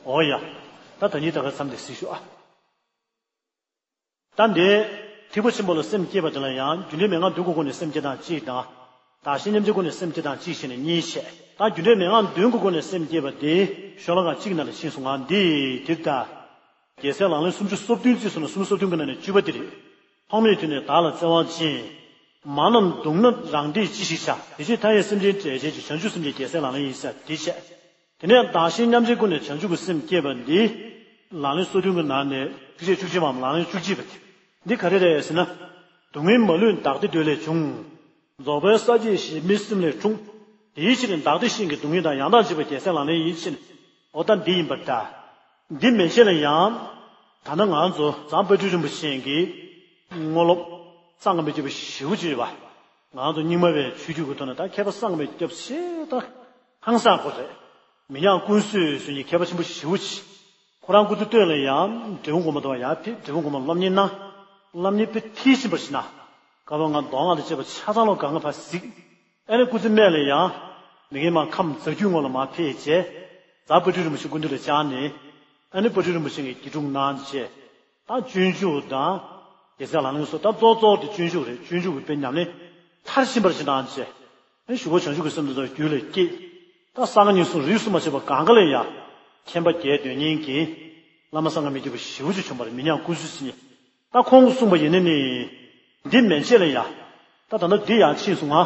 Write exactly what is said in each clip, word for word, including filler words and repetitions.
འོ་ཡ། ད་ད་ཉིད་ད་ག་མཚམས་དེ་གཟིགས་ཤོག་ཨ། ད་འདི། ཐེག་པ་ཆེན་པོ་ལ་སེམས་བསྐྱེད་པ་དེ་ལ་ཡང་རྒྱུ་འབྲས་མན་ངག་བདུན་གྱི་སྒོ་ནས་སེམས་བསྐྱེད་སྟངས་གཅིག་དང་། བདག་གཞན་མཉམ་བརྗེའི་སྒོ་ནས་སེམས་བསྐྱེད་སྟངས་གཅིག་བྱས་ནས་གཉིས་བྱས། ད་རྒྱུ་འབྲས་མན་ངག་བདུན་གྱི་སྒོ་ནས་སེམས་བསྐྱེད་པ་འདི་ཤོ་ལོ་ཀ་གཅིག་ནང་ལ་ཕྱིན་སོང་ང་འདི་དེ་ལྟ། རྒྱལ་སྲས་ལག་ལེན་སུམ་ཅུ་སོ་བདུན་བརྩིས་སོང་ན་སུམ་ཅུ་སོ་བདུན་གྱི་ནང་ནས་བཅུ་པ་འདི་རེད། ཐོག་མེད་དུས་ནས་བདག་ལ་བརྩེ་བ་ཅན། མ་རྣམས་སྡུག་ན་རང་བདེས་ཅི་ཞིག་བྱ། དེ་ཕྱིར་མཐའ་ཡས་སེམས་ཅན་བསྒྲལ་བྱེད་ཅིང་། བྱང་ཆུབ་སེམས་ཀྱི་རྒྱལ་སྲས་ལག་ལེན་ཡིན་ཟེར་འདི་བྱས། དེ་ནས་བདག་གཞན་མཉམ་བརྗེའི་སྒོ་ནས་བྱང་ཆུབ་ཀྱི་སེམས་བསྐྱེད་པ་འདི། ལག་ལེན་སོ་བདུན་གྱི་ནང་ནས་ཚིགས་བཅད་བཅུ་གཅིག་པའམ་ལག་ལེན་བཅུ་གཅིག་པ་དེ། འདི་ག་རེ་རེད་ཟེར་ན། སྡུག་བསྔལ་མ་ལུས་བདག་བདེ་འདོད་ལས་བྱུང་། རྫོགས་པའི་སངས་རྒྱས་གཞན་ཕན་སེམས་ལས་འཁྲུངས། དེའི་ཕྱིར་བདག་བདེ་གཤིས་ཀྱི་སྡུག་བསྔལ་དང་ཡང་དག་བརྗེད་པའི་རྒྱལ་སྲས་ལག་ལེན་ཡིན་ཕྱིར། འོ་ད་འདི་ཡིན་པར་གདའ། འདི་མན་ཆད་ལ་ཡང་། ད་ནི་ང་ཚོ་རྫོང་དཔལ་སྤྲུལ་རིན་པོ་ཆེ་གིས་དངོས་སློབ་གསང་སྔགས་མི་བརྒྱུད་པ་ཞེ་པོ་ཅིག་ཡོད་པ། ང་ཚོ་རྙིང་མ་བའི་ཆོས་བརྒྱུད་ཀྱི་ཐོག་ནས་ད་མཁས་པ་གསང་སྔགས་མི་བརྒྱུད་པ་ཆེ་ད་ཧང་སང་པོ་རེད། མི་ཉག་ཀུན་བཟོད་ཟེར་མཁན་མཁས་པ་ཆེན་པོ་ཞེ་པོ་ཅིག་ཁོ་རང་སྐུ་ཚེ་སྟོད་ལ་ཡང་འབྲས་སྤུངས་དགོན་པ་དུ་བ་ཡར་ཕེབས། འབྲས་སྤུངས་དགོན་པ་སློབ་གཉེར་གནང་། སློབ་གཉེར་དཔེ་མཐིལ་ཕྱིན་པར་ཕྱིན་ན། བཀའ་པོད་ལྔ་མདོ་སྔགས་དང་བཅས་པ་ཆ་ཚང་ལོ་གང་ག་ཕར་གཟིགས། ཨ་ནི་སྐུ་ཚེ་སྨད་ལ་ཡང་། མི་རྒན་མ་ཁམས་རྫ་རྒྱུད་ངོས་ལ་མར་ཕེབས་བྱས། རྫ་དཔལ་སྤྲུལ་རིན་པོ་ཆེ་སྐུ་མདུན་ལ་བཅར་ནས། ཨ་ནི་དཔལ་སྤྲུལ་རིན་པོ་ཆེ་གིས་དགེ་སྒྲུབ་གནང་བྱས། ད་སྤྱོད་འཇུག་དང་། རྒྱལ་སྲས་ལག་ལེན་སོགས་ད་གཙོ་གཙོ་དེ་སྤྱོད་འཇུག་རེད། སྤྱོད་འཇུག་གི་དཔེ་ཉམས་ལེན་མཐར་ཕྱིན་པར་ཕྱིན་དང་བཅས། ཨ་ནི་གཞུག་གུ་བྱང་ཆུབ་ཀྱི་སེམས་དེ་ཚོ་རྒྱུད་ལ་སྐྱེས། ད་གསང་སྔགས་ཉམས་སུ་རིགས་སུ་མ་ཆད་པ་གང་ག་ལ་ཡང་། མཁྱེན་པ་རྒྱས་སྟོན་མཁན་གྱི། བླ་མ་གསང་སྔགས་མི་བརྒྱུད་པ་ཞེ་པོ་ཅིག་བྱུང་བ་རེད། མི་ཉག་ཀུན་བཟོད་ཟེར་མཁན། ད་ཁོང་གིས་གསུངས་པ་ཡིན་ན་ནི། འདི་མན་ཆད་ལ་ཡ། ད་ད་ལྟ་འདི་ཡང་ཕྱིན་སོང་ང་།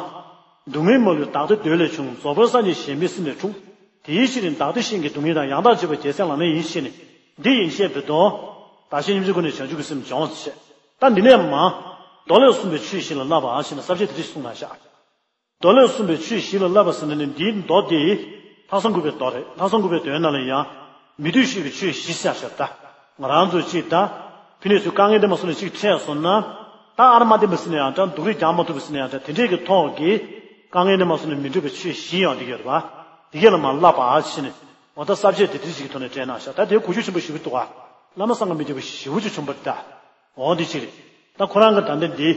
སྡུག་བསྔལ་མ་ལུས་བདག་བདེ་འདོད་ལས་བྱུང་། རྫོགས་པའི་སངས་རྒྱས་གཞན་ཕན་སེམས་ལས་འཁྲུངས། དེའི་ཕྱིར་བདག་བདེ་གཤིས་ཀྱི་སྡུག་བསྔལ་དང་། ཡང་དག་བརྗེད་པའི་རྒྱལ་སྲས་ལག་ལེན་ཡིན་ཞེས་ནས། འདི་ཡན་ཆད་པའི་དོན། བདག་གཞན་མཉམ་བརྗེའི་སྒོ་ནས་བྱང་ཆུབ་ཀྱི་སེམས་སྦྱོང་བ་བྱེད། ད་འདི་ནས་མ། མདོ་ལས་གསུངས་པའི་ཆོས་བཞི་ལ་བསླབ་པ་ཞེས་ན་ས་བཅད་དེ་འདྲ་ཞིག་གསུངས་གནང་ཤག་མདོ་ལས་གསུངས་པའི་ཆོས་བཞི་ལ་བསླབ་པ་ཟེར་ན་ནི་འདིའི་མདོ་དེ། ལྷག་བསམ་དགུ་པའི་མདོ་རེད། ལྷག་བསམ་དགུ་པའི་མདོའི་ནང་ལ་ཡང་། མི་འདོད་བཤད་པའི་ཆོས་བཞི་བཞག་ཤག་ད། ང་རང་ཚོ་གཅིག་ད། ཕ་ནས་ཚུར་དཀའ་ངལ་འདི་མ་སོང་ན་གཅིག་འཕྲད་སོང་ན། ད་ཨ་ར་མ་བསྟེན་པ་ཟེར་ན་ཡང་འདྲ། སྡུག་རུས་རྒྱག་མ་ཐུབ་པ་ཟེར་ན་ཡང་འདྲ། དེ་འདྲས་ཀྱི་ཐོག་གི། དཀའ་ངལ་འདི་མ་སོང་ན་མི་འདོད་པའི་ཆོས་བཞི་ཡོང་གི་ཡོད་རེད་པ། དེ་གས་ལ་མ་བསླབ་པ་ཞེས་ནས། འོ་ད་ས་བཅད་དེ་འདྲས་ཞིག་གི་ཐོག་ནས་སྤྲད་གནང་ཤག་ད་དེ་གོ་རྒྱུ་ཆེན་པོ་ཞེ་པོ་འདུག་ག་བླ་མ་གསང་སྔགས་མི་བརྒྱུད་པ་ཞེ་པོ་ཅིག་བྱུང་བ་རེད་ད། འོ་འདི་གཅིག་རེད། ད་ཁོ་རང་གི་ད་ལྟ་འདི།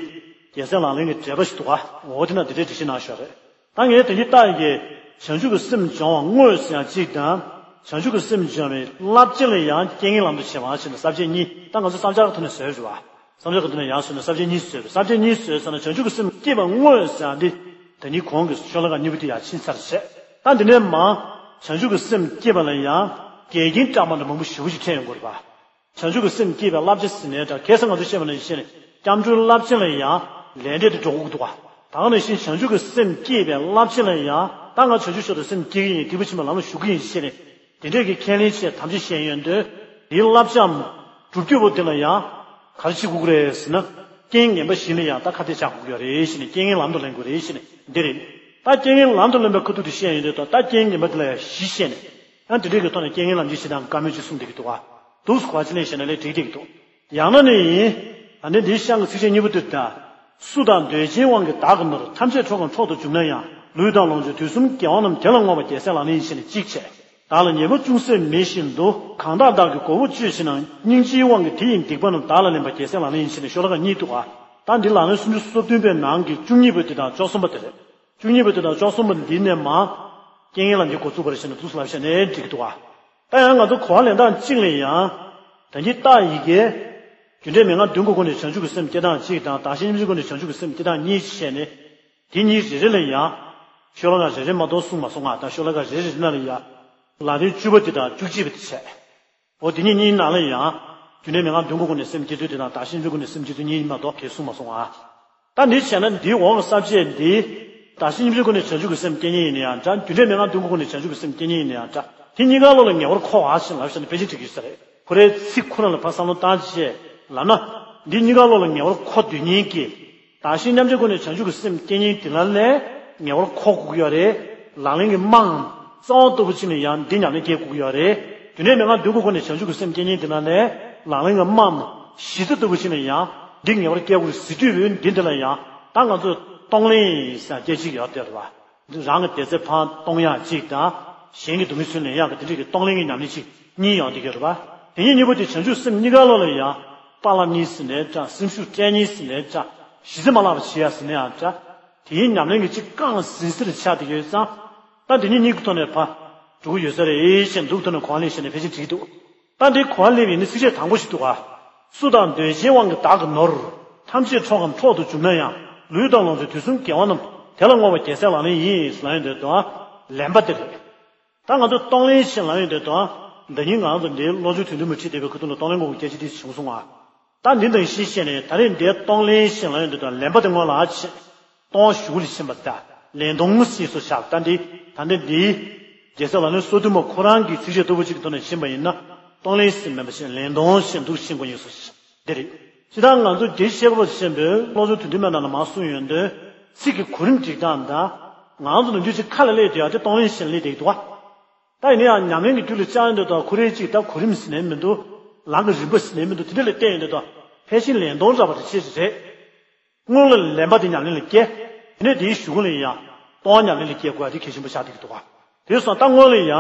རྒྱལ་སྲས་ལག་ལེན་གྱི་འགྲེལ་པ་ཞིག་འདུག་ག་འོ་དེ་ན་དེ་འདྲའི་འགྲེལ་བཤད་གནང་ཤག་རེད། ད་ངས་དེ་གཉིས་ལྟ་ཡི་གེ། བྱང་ཆུབ་ཀྱི་སེམས་སྦྱོང་བ་དངོས་ཟེར་ཡང་གཅིག་དང་། བྱང་ཆུབ་ཀྱི་སེམས་སྦྱོང་བའི་བསླབ་བྱ་ལ་ཡང་རྐྱེན་ངན་ལམ་དུ་བྱེད་པ་ཞེས་ནས་ས་བཅད་གཉིས། ད་ང་ཚོ་བསམ་འཆར་གྱི་ཐོག་ནས་བཟོས་རེད་བ། བསམ་འཆར་གྱི་ཐོག་ནས་ཡང་བཟོས་ནས་ས་བཅད་གཉིས་བཟོས་རེད། ས་བཅད་གཉིས་བཟོས་ཙང་ན་བྱང་ཆུབ་ཀྱི་སེམས་བསྐྱེད་པ་དངོས་ཟེར་ཡང་འདི། ད་ནི་གོང་གི་ཤོ་ལོ་ཀ་གཉིས་པོ་དེ་ཡང་ཕྱིན་ཚར་བྱས། ད་འདི་ནས་མ། བྱང་ཆུབ་ཀྱི་སེམས་བསྐྱེད་པ་ལ་ཡང་། འགལ་རྐྱེན་སྐྲག་པ་འདྲ་མང་པོ་ཞེ་པོ་ཞིག་འཕྲད་ཡོང་གི་རེད་བ། བྱང་ཆུབ་ཀྱི་སེམས་བསྐྱེད་པའི་བསླབ་བྱ་ཟེར་ནའི་འདྲ། ཁ་སང་ང་ཚོས་བཤད་པ་ནང་བཞིན་བྱས་ནས། སྐྱབས་འགྲོའི་བསླབ་བྱ་ལ་ཡང་ལས་འབྲས་དེ་འགྲོ་དགོས་ཀྱི་འདུག་ག་ད་ག་ནང་བཞིན་བྱང་ཆུབ་ཀྱི་སེམས་བསྐྱེད་པའི་བསླབ་བྱ་ལ་ཡང་། ད་ང་བྱང་ཆུབ་མཆོག་ཏུ་སེམས་བསྐྱེད་ཀྱི་ཡིན། ཐེག་པ་ཆེན་པོའི་ལམ་ལ་ཞུགས་ཀྱི་ཡིན་ཞེས་ནས། དེ་འདྲས་ཀྱི་ཁས་ལེན་བྱས་དམ་བཅའ་བཞེས་ཡོང་དུས། དེའི་བསླབ་བྱའམ་སྒྲུབ་རྒྱུ་བོ་དེ་ལ་ཡང་། ག་རེ་བྱེད་དགོས་ཀྱི་རེད་ཟེར་ན། རྐྱེན་ངན་པ་བཞི་ལ་ཡང་ད་ཁ་གཏད་བཅག་དགོས་ཀྱི་ཡོད་རེད་ཞེས་ནས། རྐྱེན་ངན་ལམ་དུ་ལེན་དགོས་རེད་ཞེས་ནས་འདི་རེད། ད་རྐྱེན་ངན་ལམ་དུ་ལེན་པའི་ཁ་ཐུག་དེ་བཤད་ཡོང་དུས། ད་ད་རྐྱེན་ངན་པ་དེ་ལ་ཡང་བཞི་བཤད་ནས། ཡང་དེ་འདྲས་ཀྱི་ཐོག་ནས་རྐྱེན་ངན་ལམ་གྱི་བཞི་དང་བཀའ་མོལ་ཅིག་གསུངས་བསྡད་ཀྱི་འདུག་ག་འདུག་སེ་གོ་བ་ཅི་ནས་བཤད་ན་ལས་འགྲིག་བསྡད་ཀྱི་འདུག་ཡང་ན་ནི་ཡིན། ད་ནི་འདིའི་ཤང་གི་ཚིགས་བཅད་གཉིས་པོ་འདིར་ད། སུ་དག་འདོད་ཆེན་དབང་གིས་བདག་གི་ནོར། ཐམས་ཅད་འཕྲོག་གམ་འཕྲོག་ཏུ་འཇུག་ན་ཡང་། ལུས་དང་ལོངས་སྤྱོད་དུས་གསུམ་དགེ་བ་རྣམས། དེ་ལ་བསྔོ་བ་རྒྱལ་སྲས་ལག་ལེན་ཡིན་ཞེས་ནས་གཅིག་བྱས། བདག་ལ་ཉེས་པ་ཅུང་ཟད་མེད་བཞིན་དུ། གང་དག་བདག་གིས་མགོ་བོས་སྤྱོད་ཕྱིར་ན། སྙིང་རྗེའི་དབང་གིས་དེ་ཡི་སྡིག་པ་རྣམས། བདག་ལ་ལེན་པ་རྒྱལ་སྲས་ལག་ལེན་ཡིན་ཞེས་ནས་ཤོ་ལོ་ཀ་གཉིས་འདུག་ག་ད་འདི་ལག་ལེན་སུམ་ཅུ་སོ་བདུན་པའི་ནང་གི་བཅུ་གཉིས་པོ་དེ་དང་བཅུ་གསུམ་པ་དེ་རེད། བཅུ་གཉིས་པ་དེ་དང་བཅུ་གསུམ་པ་འདི་ནས་མ། རྐྱེན་ངན་ལམ་གྱི་འགོ་བཙུགས་པར་བྱས་ནས་འདུག་སེ་ལབ་བྱས་ནས་འགྲིག་གི་འདུག་ག་ད་ཡང་ང་ཚོ་གོ་བ་ལེན་སྟངས་གཅིག་ལ་ཡང་། ད་གིན་རྟགས་ཡི་གེ། རྒྱུ་འབྲས་མན་ངག་བདུན་གྱི་སྒོ་ནས་བྱང་ཆུབ་ཀྱི་སེམས་བསྐྱེད་སྟངས་གཅིག་དང་། བདག་གཞན་མཉམ་བརྗེའི་སྒོ་ནས་བྱང་ཆུབ་ཀྱི་སེམས་བསྐྱེད་སྟངས་གཉིས་བྱས་ནས། དེ་གཉིས་རེ་རེ་ལ་ཡང་། ཤོ་ལོ་ཀ་རེ་རེ་མ་གཏོགས་གསུངས་མ་སོང་ང་། ད་ཤོ་ལོ་ཀ་རེ་རེ་ནང་ལ་ཡང་། ལག་ལེན་བཅུ་པ་དེ་དང་བཅུ་གཅིག་པ་དེ་བྱས། འོ་དེ་གཉིས་གཉིས་ནང་ལ་ཡང་། རྒྱུ་འབྲས་མན་ངག་བདུན་གྱི་སྒོ་ནས་སེམས་བསྐྱེད་ཚུལ་དེ་དང་། བདག་གཞན་མཉམ་བརྗེའི་སྒོ་ནས་སེམས་བསྐྱེད་ཚུལ་གཉིས་མ་གཏོགས་གང་ཡང་གསུངས་མ་སོང་ང་། ད་འདི་བྱས་ན་འདིའི་འོག་གི་ས་བཅད་འདི། བདག་གཞན་མཉམ་བརྗེའི་སྒོ་ནས་བྱང་ཆུབ་ཀྱི་སེམས་བསྐྱེད་མཁན་ཡིན་ན་ཡང་འདྲ། རྒྱུ་འབྲས་མན་ངག་བདུན་གྱི་སྒོ་ནས་བྱང་ཆུབ་ཀྱི་སེམས་བསྐྱེད་མཁན་ཡིན་ན་ཡང་འདྲ། དེ་གཉིས་ཀ་བློ་ལ་ངེས་པར་འཁོར་བ་ཞེས་ལབ་བྱས་ནས་དཔེ་ཆ་འབྲི་རྒྱུ་ཡོད་ས་རེད། ཁོ་རའི་ཚིག་ཁོ་རང་ལ་ཕར་བསམ་བློ་བཏང་བྱས་ལབ་ན། འདི་གཉིས་ཀ་བློ་ལ་ངེས་པར་འཁོར་སྡོད་མཁན་གྱི། བདག་གཞན་མཉམ་བརྗེའི་སྒོ་ནས་བྱང་ཆུབ་ཀྱི་སེམས་བསྐྱེད་མཁན་དེ་ལ་ལས་ངེས་པར་འཁོར་དགོས་ཀྱི་ཡོད་རེད། ལག་ལེན་གྱི་རྨང་རྩ་བ་ལྟ་བུ་ཅིག་ནས་ཡང་འདི་ཉམས་ལེན་སྐྱེལ་དགོས་ཀྱི་ཡོད་རེད། རྒྱུ་འབྲས་མན་ངག་བདུན་གྱི་སྒོ་ནས་བྱང་ཆུབ་ཀྱི་སེམས་བསྐྱེད་མཁན་དེ་ལ་ལས་ལག་ལེན་གྱི་རྨང་གཞི་རྩ་ལྟ་བུ་ཅིག་ནས་ཡང་འདི་ངེས་པར་སྐྱེལ་དགོས་ཟེར་དུས། འདི་འདི་ལ་ཡང་ད་ང་ཚོས་གཏོང་ལེན་ཟེར་སྐད་ཅིག་ཡོད་དེ་རེད་བ། རང་གི་བདེ་རྩ་ཕར་གཏོང་ཡག་གཅིག་དང་། གཞན་གྱི་སྡུག་བསྔལ་ཚུར་ལེན་ཡག་གི་དེ་འདྲ་གི་གཏོང་ལེན་གྱི་ཉམས་ལེན་གཅིག་གཉིས་ཡོང་བསྡད་ཀྱི་རེད་པ། དེ་གཉིས་གཉིས་པོ་དེ་བྱང་ཆུབ་སེམས་གཉིས་ཀ་བློ་ལ་ཡང་། དཔའ་ལམ་གཉིས་ཟེར་ནའི་འདྲ། སེམས་ཤུགས་སྤྲད་གཉིས་ཟེར་ནའི་འདྲ། གཞི་རྩ་མ་བརླག་པ་བྱེད་ཡག་ཟེར་ནའི་ཡང་འདྲ། དེའི་ཉམས་ལེན་གྱི་གཅིག་རྐང་ཟིན་སྲིད་ཆགས་བསྡད་ཀྱི་ཡོད་ཙང་། ད་དེ་གཉིས་གཉིས་ཀྱི་ཐོག་ནས་ཕར། འགྲོ་གི་ཡོད་ས་རེད་ཅེས་འདུག་ཐོག་ནས་གོ་བ་ལེན་བྱས་ནས་ཕལ་ཆེར་འགྲིག་འདུག་ད་འདི་གོ་བ་ལེན་པའི་ནི་ཚིགས་བཅད་དང་པོ་ཞིག་འདུག་ག་སུ་དང་འདོད་ཆེན་དབང་གིས་བདག་གི་ནོར། ཐམས་ཅད་འཕྲོག་གམ་འཕྲོག་ཏུ་འཇུག་ན་ཡང་། ལུས་དང་ལོངས་སྤྱོད་དུས་གསུམ་དགེ་བ་རྣམས། དེ་ལ་བསྔོ་བ་རྒྱལ་སྲས་ལག་ལེན་ཡིན། ལབ་ཡོང་དུས་དང་ལེན་པ་དེ་རེད། ད་ང་ཚོ་གཏོང་ལེན་ཞེས་ལབ་ཡོང་དུས་དང་། ཟླ་ཉིན་ང་ཚོ་འདིའི་བློ་སྦྱོང་དོན་བསྡུས་མ་ཁྲིད་བསྡད་པའི་ཁ་ཐུག་ལ་གཏོང་ལེན་དགོས་པའི་སྐད་ཆ་འདི་བྱུང་སོང་ང་། ད་འདི་ནང་བཞིན་བཤད་ནས་ད་རེས་འདིའི་གཏོང་ལེན་ཞེས་ལབ་ཡོང་དུས་དང་ལེན་པ་དེ་སྔོན་ལ་ཨ་ཆེ། གཏོང་བ་གཞུག་གུ་ལ་ཕྱིན་པ་ད། ལེན་གཏོང་ཟེར་སོ་བཞག་ད་འདི། ད་འདི་འདིའི། རྒྱལ་སྲས་ལག་ལེན་སོ་བདུན་པ་ཁོ་རང་གི་ཚིགས་བཅད་ལྟ་བུ་གཅིག་གི་ཐོག་ནས་ཕྱིན་པ་ཡིན་ན། གཏོང་ལེན་ཟེར་མིན་པ་ཞིག་ལེན་གཏོང་ཞེས་འདུག་ཕྱིན་དགོས་ཡིན་སོ་བཞག་འདི་རེད། སྤྱིར་བཏང་ང་ཚོ་རྒྱལ་སྤྱིའི་བཤད་པ་ཆེན་པོས་བློ་སྦྱོང་དོན་བསྡུས་མའི་ནང་ལ་མར་གསུངས་ཡོང་དུས། ཚིག་གི་གོ་རིམ་སྒྲིག་སྟངས་དང་། ང་ཚོ་ནམ་རྒྱུན་ཅིག་ཁ་ལ་སླེབས་དུས་ཡང་དེ་གཏོང་ལེན་ཞེས་སླེབས་བསྡད་ཀྱི་འདུག་བ། ད་ཡིན་ན་ཡང་ཉམས་ལེན་གྱི་རྒྱུད་ལ་བཅར་ཡོང་དུས་དང་ཁོ་རའི་ཅིག་ད་གོ་རིམ་ཟེར་ནའི་མི་འདུག་ལམ་གྱི་རིམ་པ་ཟེར་ནའི་མི་འདུག་དེ་འདྲ་ལ་བལྟས་ཡོང་དུས་དང་ཕལ་ཆེར་ལེན་གཏོང་འདྲ་པོ་དེ་ཆེ་ཆེ་རེད། སྔོན་ལ་ལེན་པ་དེ་ཉམས་ལེན་ལ་བསྐྱལ། དེ་ནས་དེའི་གཞུག་གུ་ལ་ཡང་གཏོང་བ་ཉམས་ལེན་ལ་བསྐྱལ་དགོས་ཡ་དེ་གལ་ཆེན་པོ་ཆགས་བསྡད་ཀྱི་འདུག་ག་དེ་སོང་ཙང་སྔོན་ལ་ཡང་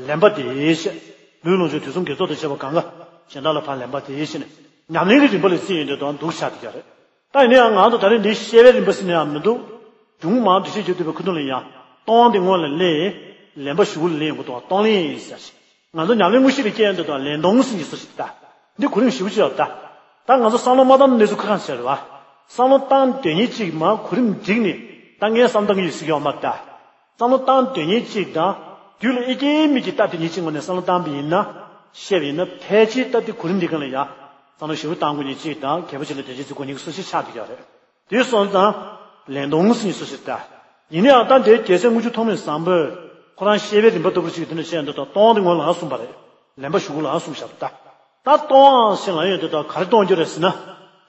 ལེན་པ་དེ་ཞེས། ལུས་ལོངས་སྤྱོད་དུས་གསུམ་དགེ་ཚོགས་དང་བཅས་པ་གང་ག་གཞན་དག་ལ་ཕར་ལེན་པ་དེ་ཞེས་ནས་ཉམས་ལེན་གྱི་རིམ་པ་ལ་བརྩིས་ཡོང་དུས་དང་འདུག་ཆགས་བསྡད་ཀྱི་རེད། ད་ཡིན་ན་ཡང་ང་ཚོ་ད་རེས་འདི་བཤད་པའི་རིམ་པ་ཟེར་ནས་ཡང་མི་འདུག་གཞུང་མང་འདུ་ཤེས་བརྗོད་ཐུབ་པའི་ཁུ་ཐུང་ལ་ཡང་གཏོང་བ་འདི་སྔོན་ལ་ལེན། ལེན་པ་གཞུག་གུ་ལ་ལེན་ཡོང་གི་འདུག་གཏོང་ལེན་ཟེར་ཞིང་། ང་ཚོ་ཉམས་ལེན་དངོས་གཞི་ལ་སྐྱེལ་ཡོང་དུས་དང་ལེན་གཏོང་ཟེར་གྱི་སོ་ཞིག་ད། འདི་གོ་རིམ་ཞིབ་པོ་ཅིག་ཡོད་ད། ད་ང་ཚོ་བསམ་བློ་མ་བཏང་ན་གནས་ཚུལ་ཁ་ཁ་ཟེར་བ། བསམ་བློ་བཏང་འདོད་མཁན་གཅིག་མ་གོ་རིམ་བསྒྲིགས་ནས་ད་ངས་བསམ་བཏང་གི་ཡོད་ཟེར་གྱི་ཡོད་མ་རེད་ད། བསམ་བློ་བཏང་འདོད་མཁན་གཅིག་དང་རྒྱུད་ལ་ཨེ་སྐྱེ་མི་གྱི་ལྟ་དེ་ཉིད་ཅིག་ངོས་ནས་བསམ་བློ་བཏང་པ་ཡིན་ན། བཤད་པ་ཡིན་ན་ཕལ་ཆེར་ལྟ་དེ་གོ་རིམ་འདི་གང་ལ་ཡ། བསམ་བློ་ཞིབ་པོ་བཏང་དགོས་མཁན་གཅིག་དང་གལ་པོ་ཆེ་ལ་དོན་ཆེན་བརྩི་དགོས་མཁན་གྱི་སོ་ཞིག་ཆགས་བསྡད་ཀྱི་ཡོད་རེད། དེ་སོང་ཙང་། ལེན་གཏོང་ཟེར་མཁན་སོ་ཞིག་ད། ཡིན་ནའང་ད་འདིའི་རྒྱལ་སྲས་དངུལ་ཆུ་ཐོགས་མེད་བཟང་པོས་ཁོ་རང་བཤད་པའི་རིམ་པ་ལྟ་བུར་ཞིག་དེ་འདྲ་བཤད་འདུག་ད་གཏོང་དེ་སྔོན་ལ་གསུངས་པ་རེད། ལེན་པ་གཞུག་གུ་ལ་གསུངས་བཞག་ད། ད་གཏོང་ཟེར་ལབ་ཡོང་དུས་ད་ག་རེ་གཏོང་རྒྱུ་རེད་ཟེར་ན།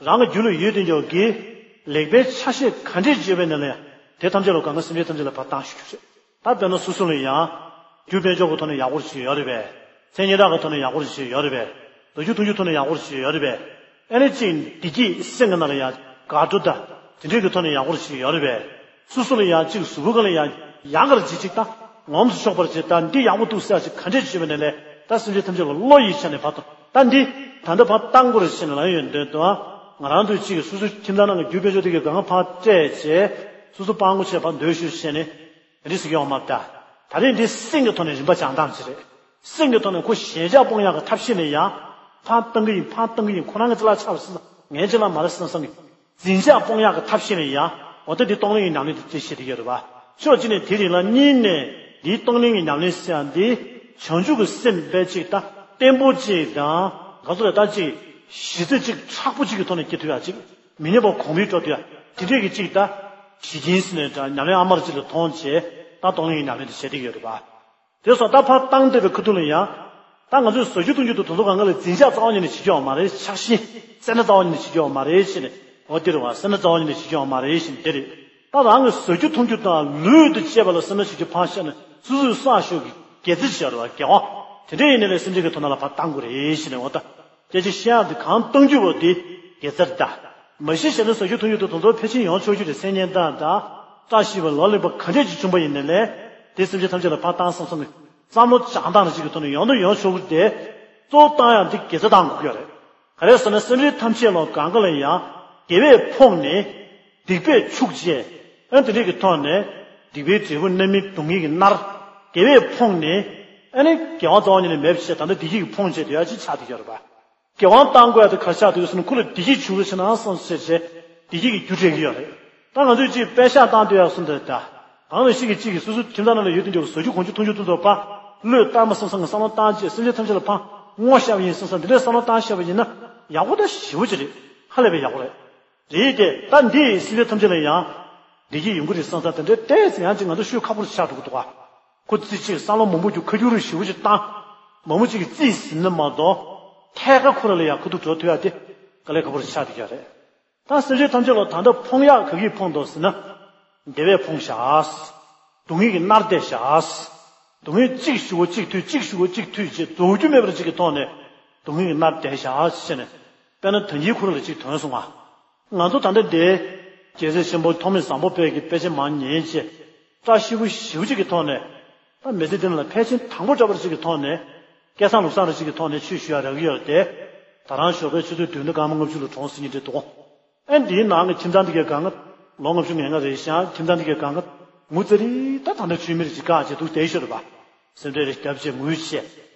རང་གི་རྒྱུད་ལ་ཡོད་དེ་འཇོག་གི། ལེགས་པའི་ཆ་ཤས་ག་འདྲས་བརྗོད་པའི་ནང་ལ་ཡང་དེ་ཐམས་ཅད་ལ་གང་ག་སེམས་ཅན་ཐམས་ཅད་ལ་ཕར་བཏང་ཞུ་རྒྱུ་རེད། ད་དཔེར་ན་སོ་སོ་ལ་ཡང་། རྒྱུ་དཔལ་འབྱོར་གྱི་ཐོག་ནས་ཡག་པོ་ཞིག་ཡོད་རེད་པས། མཚན་སྙན་གྲགས་ཀྱི་ཐོག་ནས་ཡག་པོ་ཞིག་ཡོད་རེད་པས། ལོ་རྒྱུས་མཐོང་རྒྱུའི་ཐོག་ནས་ཡག་པོ་ཞིག་ཡོད་རེད་པས། ཨ་ནི་གཅིག་བདེ་སྐྱིད་སེམས་ཀྱི་ནང་ལ་ཡང་དགའ་སྤྲོ་དང་དེ་འདྲས་ཀྱི་ཐོག་ནས་ཡག་པོ་ཞིག་ཡོད་རེད་པས། སོ་སོ་ལ་ཡང་གཅིག་གཟུགས་པོ་ག་ལ་ཡང་ཡག་གར་ཅིག་ཅིག་ད་ངོམས་སུ་ཆོག་པར་ཅིག་ད་འདི་ཡག་པོ་འདུག་ཟེར་ཅིག་ག་འདྲས་བྱས་པ་ནས་ལས་ད་སེམས་ཅན་ཐམས་ཅད་ལ་བློ་ཡི་ཆ་ནས་ཕར་ད་འདི་ད་ལྟ་ཕར་བཏང་དགོས་རེད་ཟེར་ནས་ལབ་ཡོང་དོན་དུ་ང་རང་ཚོས་གཅིག་སོ་སོའི་ཁྱིམ་ཚང་ནང་གི་རྒྱུ་དཔལ་འབྱོར་དེ་གའི་སྒང་ཕར་སྤྲད་བྱས་སོ་སོ་སྤྲང་པོ་བྱས་ཕར་སྡོད་ཤོག་ཟེར་ནས། རེད་ཟེར་གྱི་ཡོད་མ་རེད་ད། ད་རེས་འདི་སེམས་ཀྱི་ཐོག་ནས་རིམ་པ་སྦྱང་སྟངས་ཅིག་རེད། སེམས་ཀྱི་ཐོག་ནས་ཁོ་ཞེན་ཆགས་སྤོང་ཡག་གི་ཐབས་ཤེས་ནས་ཡང་། ཕར་བཏང་གི་ཡིན་ཕར་བཏང་གི་ཡིན་ཁོ་རང་གི་རྩ་ལག་ཆགས་པ་སེམས་ངའི་རྩ་ལག་མ་རེད་བསམ་བསམ་གི་འཛིན་ཆགས་སྤོང་ཡག་གི་ཐབས་ཤེས་ནས་ཡང་། འོ་ད་འདི་གཏོང་ལེན་གྱི་ཉམས་ལེན་དེ་དེ་བཤད་བསྡད་ཡོད་རེད་བ། ཕྱོགས་གཅིག་ནས་དེ་རིང་ལ་གཉིས་ནས་འདིའི་གཏོང་ལེན་གྱི་ཉམས་ལེན་ཟེར་ཡག་འདི་བྱང་ཆུབ་ཀྱི་སེམས་དཔེ་གཅིག་དང་བརྟན་པོ་གཅིག་དང་ག་ཚོད་རེད་ད་གཅིག་གཞི་རྩ་གཅིག་མཁྲེགས་པོ་གཅིག་གི་ཐོག་ནས་སྐྱེ་ཐུབ་ཡག་གཅིག་མི་ཉམས་པ་གོང་འཕེལ་འགྲོ་ཐུབ་ཡག་དེ་འདྲས་ཀྱི་གཅིག་ད། གཞི་རྐྱེན་ཟེར་ནས་ད་ཉམས་ལེན་ཨ་མར་གཅིག་ལ་མཐོང་བྱས་ད་གཏོང་ལེན་གྱི་ཉམས་ལེན་དེ་བྱེད་བསྡད་ཡོད་རེད་པ། དེ་སོང་ད་ཕར་བཏང་བསྡད་པའི་ཁ་ཐུག་ལ་ཡང་། ད་ང་ཚོས་བཟོ་རྒྱུ་གཏོང་རྒྱུ་དང་དེ་ཚོ་གང་ག་ལ་འཛིན་ཆགས་རྩ་བ་ཉིད་ནས་བྱེད་རྒྱུ་ཡོད་མ་རེད་ཆགས་ཞེན་སེར་སྣ་རྩ་བ་ཉིད་ནས་བྱེད་རྒྱུ་ཡོད་མ་རེད་ཟེར་ནས་འོ་དེ་རེད་བ་སེར་སྣ་རྩ་བ་ཉིད་ནས་བྱེད་རྒྱུ་ཡོད་མ་རེད་ཟེར་ནས་དེ་རེད། ད་རང་གི་བཟོ་རྒྱུ་འཐུང་རྒྱུ་དང་ལུས་དང་བཅས་པ་ལ་སེམས་ནང་བྱེད་རྒྱུ་ཕར་བཞག་ནས་སོ་སོའི་བསགས་ཤོག་གི་དགེ་རྩ་བྱས་རེད་བ་དགེ་བ། དེ་འདྲ་ཡིན་ནའི་ལས་སེམས་ཅན་གྱི་དོན་དག་ལ་ཕར་བཏང་དགོས་རེད་ཞེས་ནས་འོ་ད། སྐད་ཆ་བཤད་ཡག་དེ་གང་གཏོང་རྒྱུ་བོ་དེ་དགེ་རྩར་གདའ། མ་གཞི་བྱས་ན་བཟོ་རྒྱུ་འཐུང་རྒྱུ་དང་དེ་ཚོ་ཕལ་ཆེར་ཡོང་ཆོག་རྒྱུ་རེད་མཚན་སྙན་གྲགས་དང་བཀྲ་ཤིས་པ་ལོ་ལེགས་པ་ག་འདྲས་ཅིག་བྱུང་པ་ཡིན་ནའི་ལས་དེ་སེམས་ཅན་ཐམས་ཅད་ལ་ཕར་བཏང་བསམ་བསམ་ནས་བསམ་བློ་བྱང་སྟངས་རེ་ཅིག་གི་ཐོག་ནས་ཡོང་དུ་ཡོང་ཆོག་གི་རེད་དེ། གཙོ་བོ་བཏང་ཡག་འདི་དགེ་རྩ་བཏང་དགོས་ཀྱི་ཡོད་རེད། ག་རེ་ཟེར་ན་སེམས་ཅན་ཐམས་ཅད་ལ་གང་ག་ལ་ཡང་དགེ་བས་ཕོངས་ནས་སྡིག་པས་ཕྱུག་བྱས། ཨ་དེ་འདྲས་ཀྱི་ཐོག་ནས་སྡིག་པའི་འབྲས་བུ་རྣམ་སྨིན་སྡུག་བསྔལ་གྱིས་མནར། དགེ་བས་ཕོངས་ནས་ཨ་ནི་དགེ་བ་རྩ་བ་ཉིད་ནས་མེད་པ་བྱས་ད་ལྟ་བདེ་སྐྱིད་ཀྱིས་ཕོངས་བྱས་བསྡད་ཡག་ཅིག་ཆགས་བསྡད་ཀྱི་ཡོད་རེད་པ། དགེ་བ་བཏང་དགོས་ཡག་དེ་ག་རེ་ཆགས་འདུག་ཟེར་ན་ཁོ་ལ་བདེ་སྐྱིད་བྱུང་རོགས་བྱེད་ན་བསམ་ཟེར་བྱས་བདེ་སྐྱིད་ཀྱི་རྒྱུ་སྤྲད་ཀྱི་ཡོད་རེད། ད་ང་ཚོས་ཅིག་པད་ཤག་བཏང་སྡོད་ཡག་གསུངས་འདུག་ད། གང་ལ་ཞིག་གིས་གཅིག་གིས་སོ་སོའི་ཁྱིམ་ཚང་ནང་ལ་ཡོད་དུ་འཇོག་བཟོ་རྒྱུ་གོན་རྒྱུ་འཐུང་རྒྱུ་དེ་ཚོ་ཕར་བློས་བཏང་མ་བསམ་བསམ་གྱི་བསམ་བློ་བཏང་བྱས་སེམས་ཅན་ཐམས་ཅད་ལ་ཕར་བསྔོ་བཤགས་པ་ཡིན་བསམ་བསམ་འདི་འདྲའི་བསམ་བློ་བཏང་བཤད་པ་ཡིན་ན་ཡག་པོ་ད་ཞེ་པོ་ཅིག་རེད། ཧ་ལས་པའི་ཡག་པོ་རེད། རེད་དེ་ད་འདི་ཡི་སེམས་ཅན་ཐམས་ཅད་ལ་ཡང་བདེ་སྐྱིད་ཡོང་གི་རེད་བསམ་བསམ་དེ་འདྲའི་ཏོག་ཙམ་ཡང་ཅིག་ང་ཚོ་ཤོད་ཁག་པོ་རུ་ཆགས་འགྲོ་གི་འདུག་ག་ཁོ་རྩིས་ཅིག་བསམ་བློ་མང་པོ་རྒྱུག་ཁ་རྒྱུག་རུ་ཞེ་པོ་ཅིག་བཏང་། མང་པོ་ཅིག་གིས་རྩིས་ཟིན་ན་མ་གཏོགས་ཐད་ཀར་ཁོ་རང་ལ་ཡང་ཁ་ཐུག་འགྲོ་ཐུབ་ཡག་དེ་དཀའ་ལས་ཁག་པོ་རུ་ཆགས་བསྡད་ཀྱི་རེད། ད་སེམས་ཅན་ཐམས་ཅད་ལ་ད་ལྟ་ཕོངས་ཡག་ག་གིས་ཕོངས་འདུག་ཟེར་ན། བདེ་བས་ཕོངས་བཞག་སྡུག་བསྔལ་གྱིས་མནར་བསྡད་བཞག་སྡུག་བསྔལ་གཅིག་ཞུ་བ་གཅིག་མཐུད་གཅིག་ཞུ་བ་གཅིག་མཐུད་ཅེས་རྫོགས་རྒྱུ་མེད་པར་གཅིག་གི་ཐོག་ནས་སྡུག་བསྔལ་གྱིས་མནར་བསྡད་བཞག་ཟེར་ནས། དཔེར་ན་ད་གིན་ཁོ་རང་ལ་གཅིག་ཐོན་སོང་ང་། ང་ཚོ་ད་ལྟ་འདིའི་རྒྱལ་སྲས་ཆེན་པོ་ཐོགས་མེད་བཟང་པོ་དཔལ་གྱི་དཔེ་ཆ་མར་ཉན་བྱས། བཀྲ་ཤིས་པོ་ཞེ་པོ་ཅིག་གི་ཐོག་ནས། ད་མི་ཚེ་འདི་ནང་ལ་ཕལ་ཆེར་དང་པོ་འདྲ་པོ་ཅིག་གི་ཐོག་ནས། སྐལ་བཟང་ལུགས་བཟང་རེ་ཅིག་གི་ཐོག་ནས་ཆོས་ཞུ་ཡག་རག་གི་ཡོད་རེད་དེ། ད་རང་ཞོགས་པའི་ཆུ་ཚོད་བདུན་དང་སྐར་མ་ལྔ་བཅུ་ལ་གྲོངས་ཟིན་གྱི་འདྲ་འདུག་ཨེ་འདིའི་ནང་གི་ཁྱིམ་ཚང་འདི་གའི་སྒང་ག་ལོ་ལྔ་བཅུ་ང་ལྔ་རེད་ཤག་ཁྱིམ་ཚང་འདི་གའི་སྒང་ག་ངོ་ཙ་རི་ད་ད་ལྟ་ཆོས་མི་རེ་ཅིག་བཀག་བྱས་འདུག་བསྡད་ཤོར་རེད་པ། སེམས་ཁྲལ་རེ་བརྒྱབ་བྱས་ངུས་བྱས།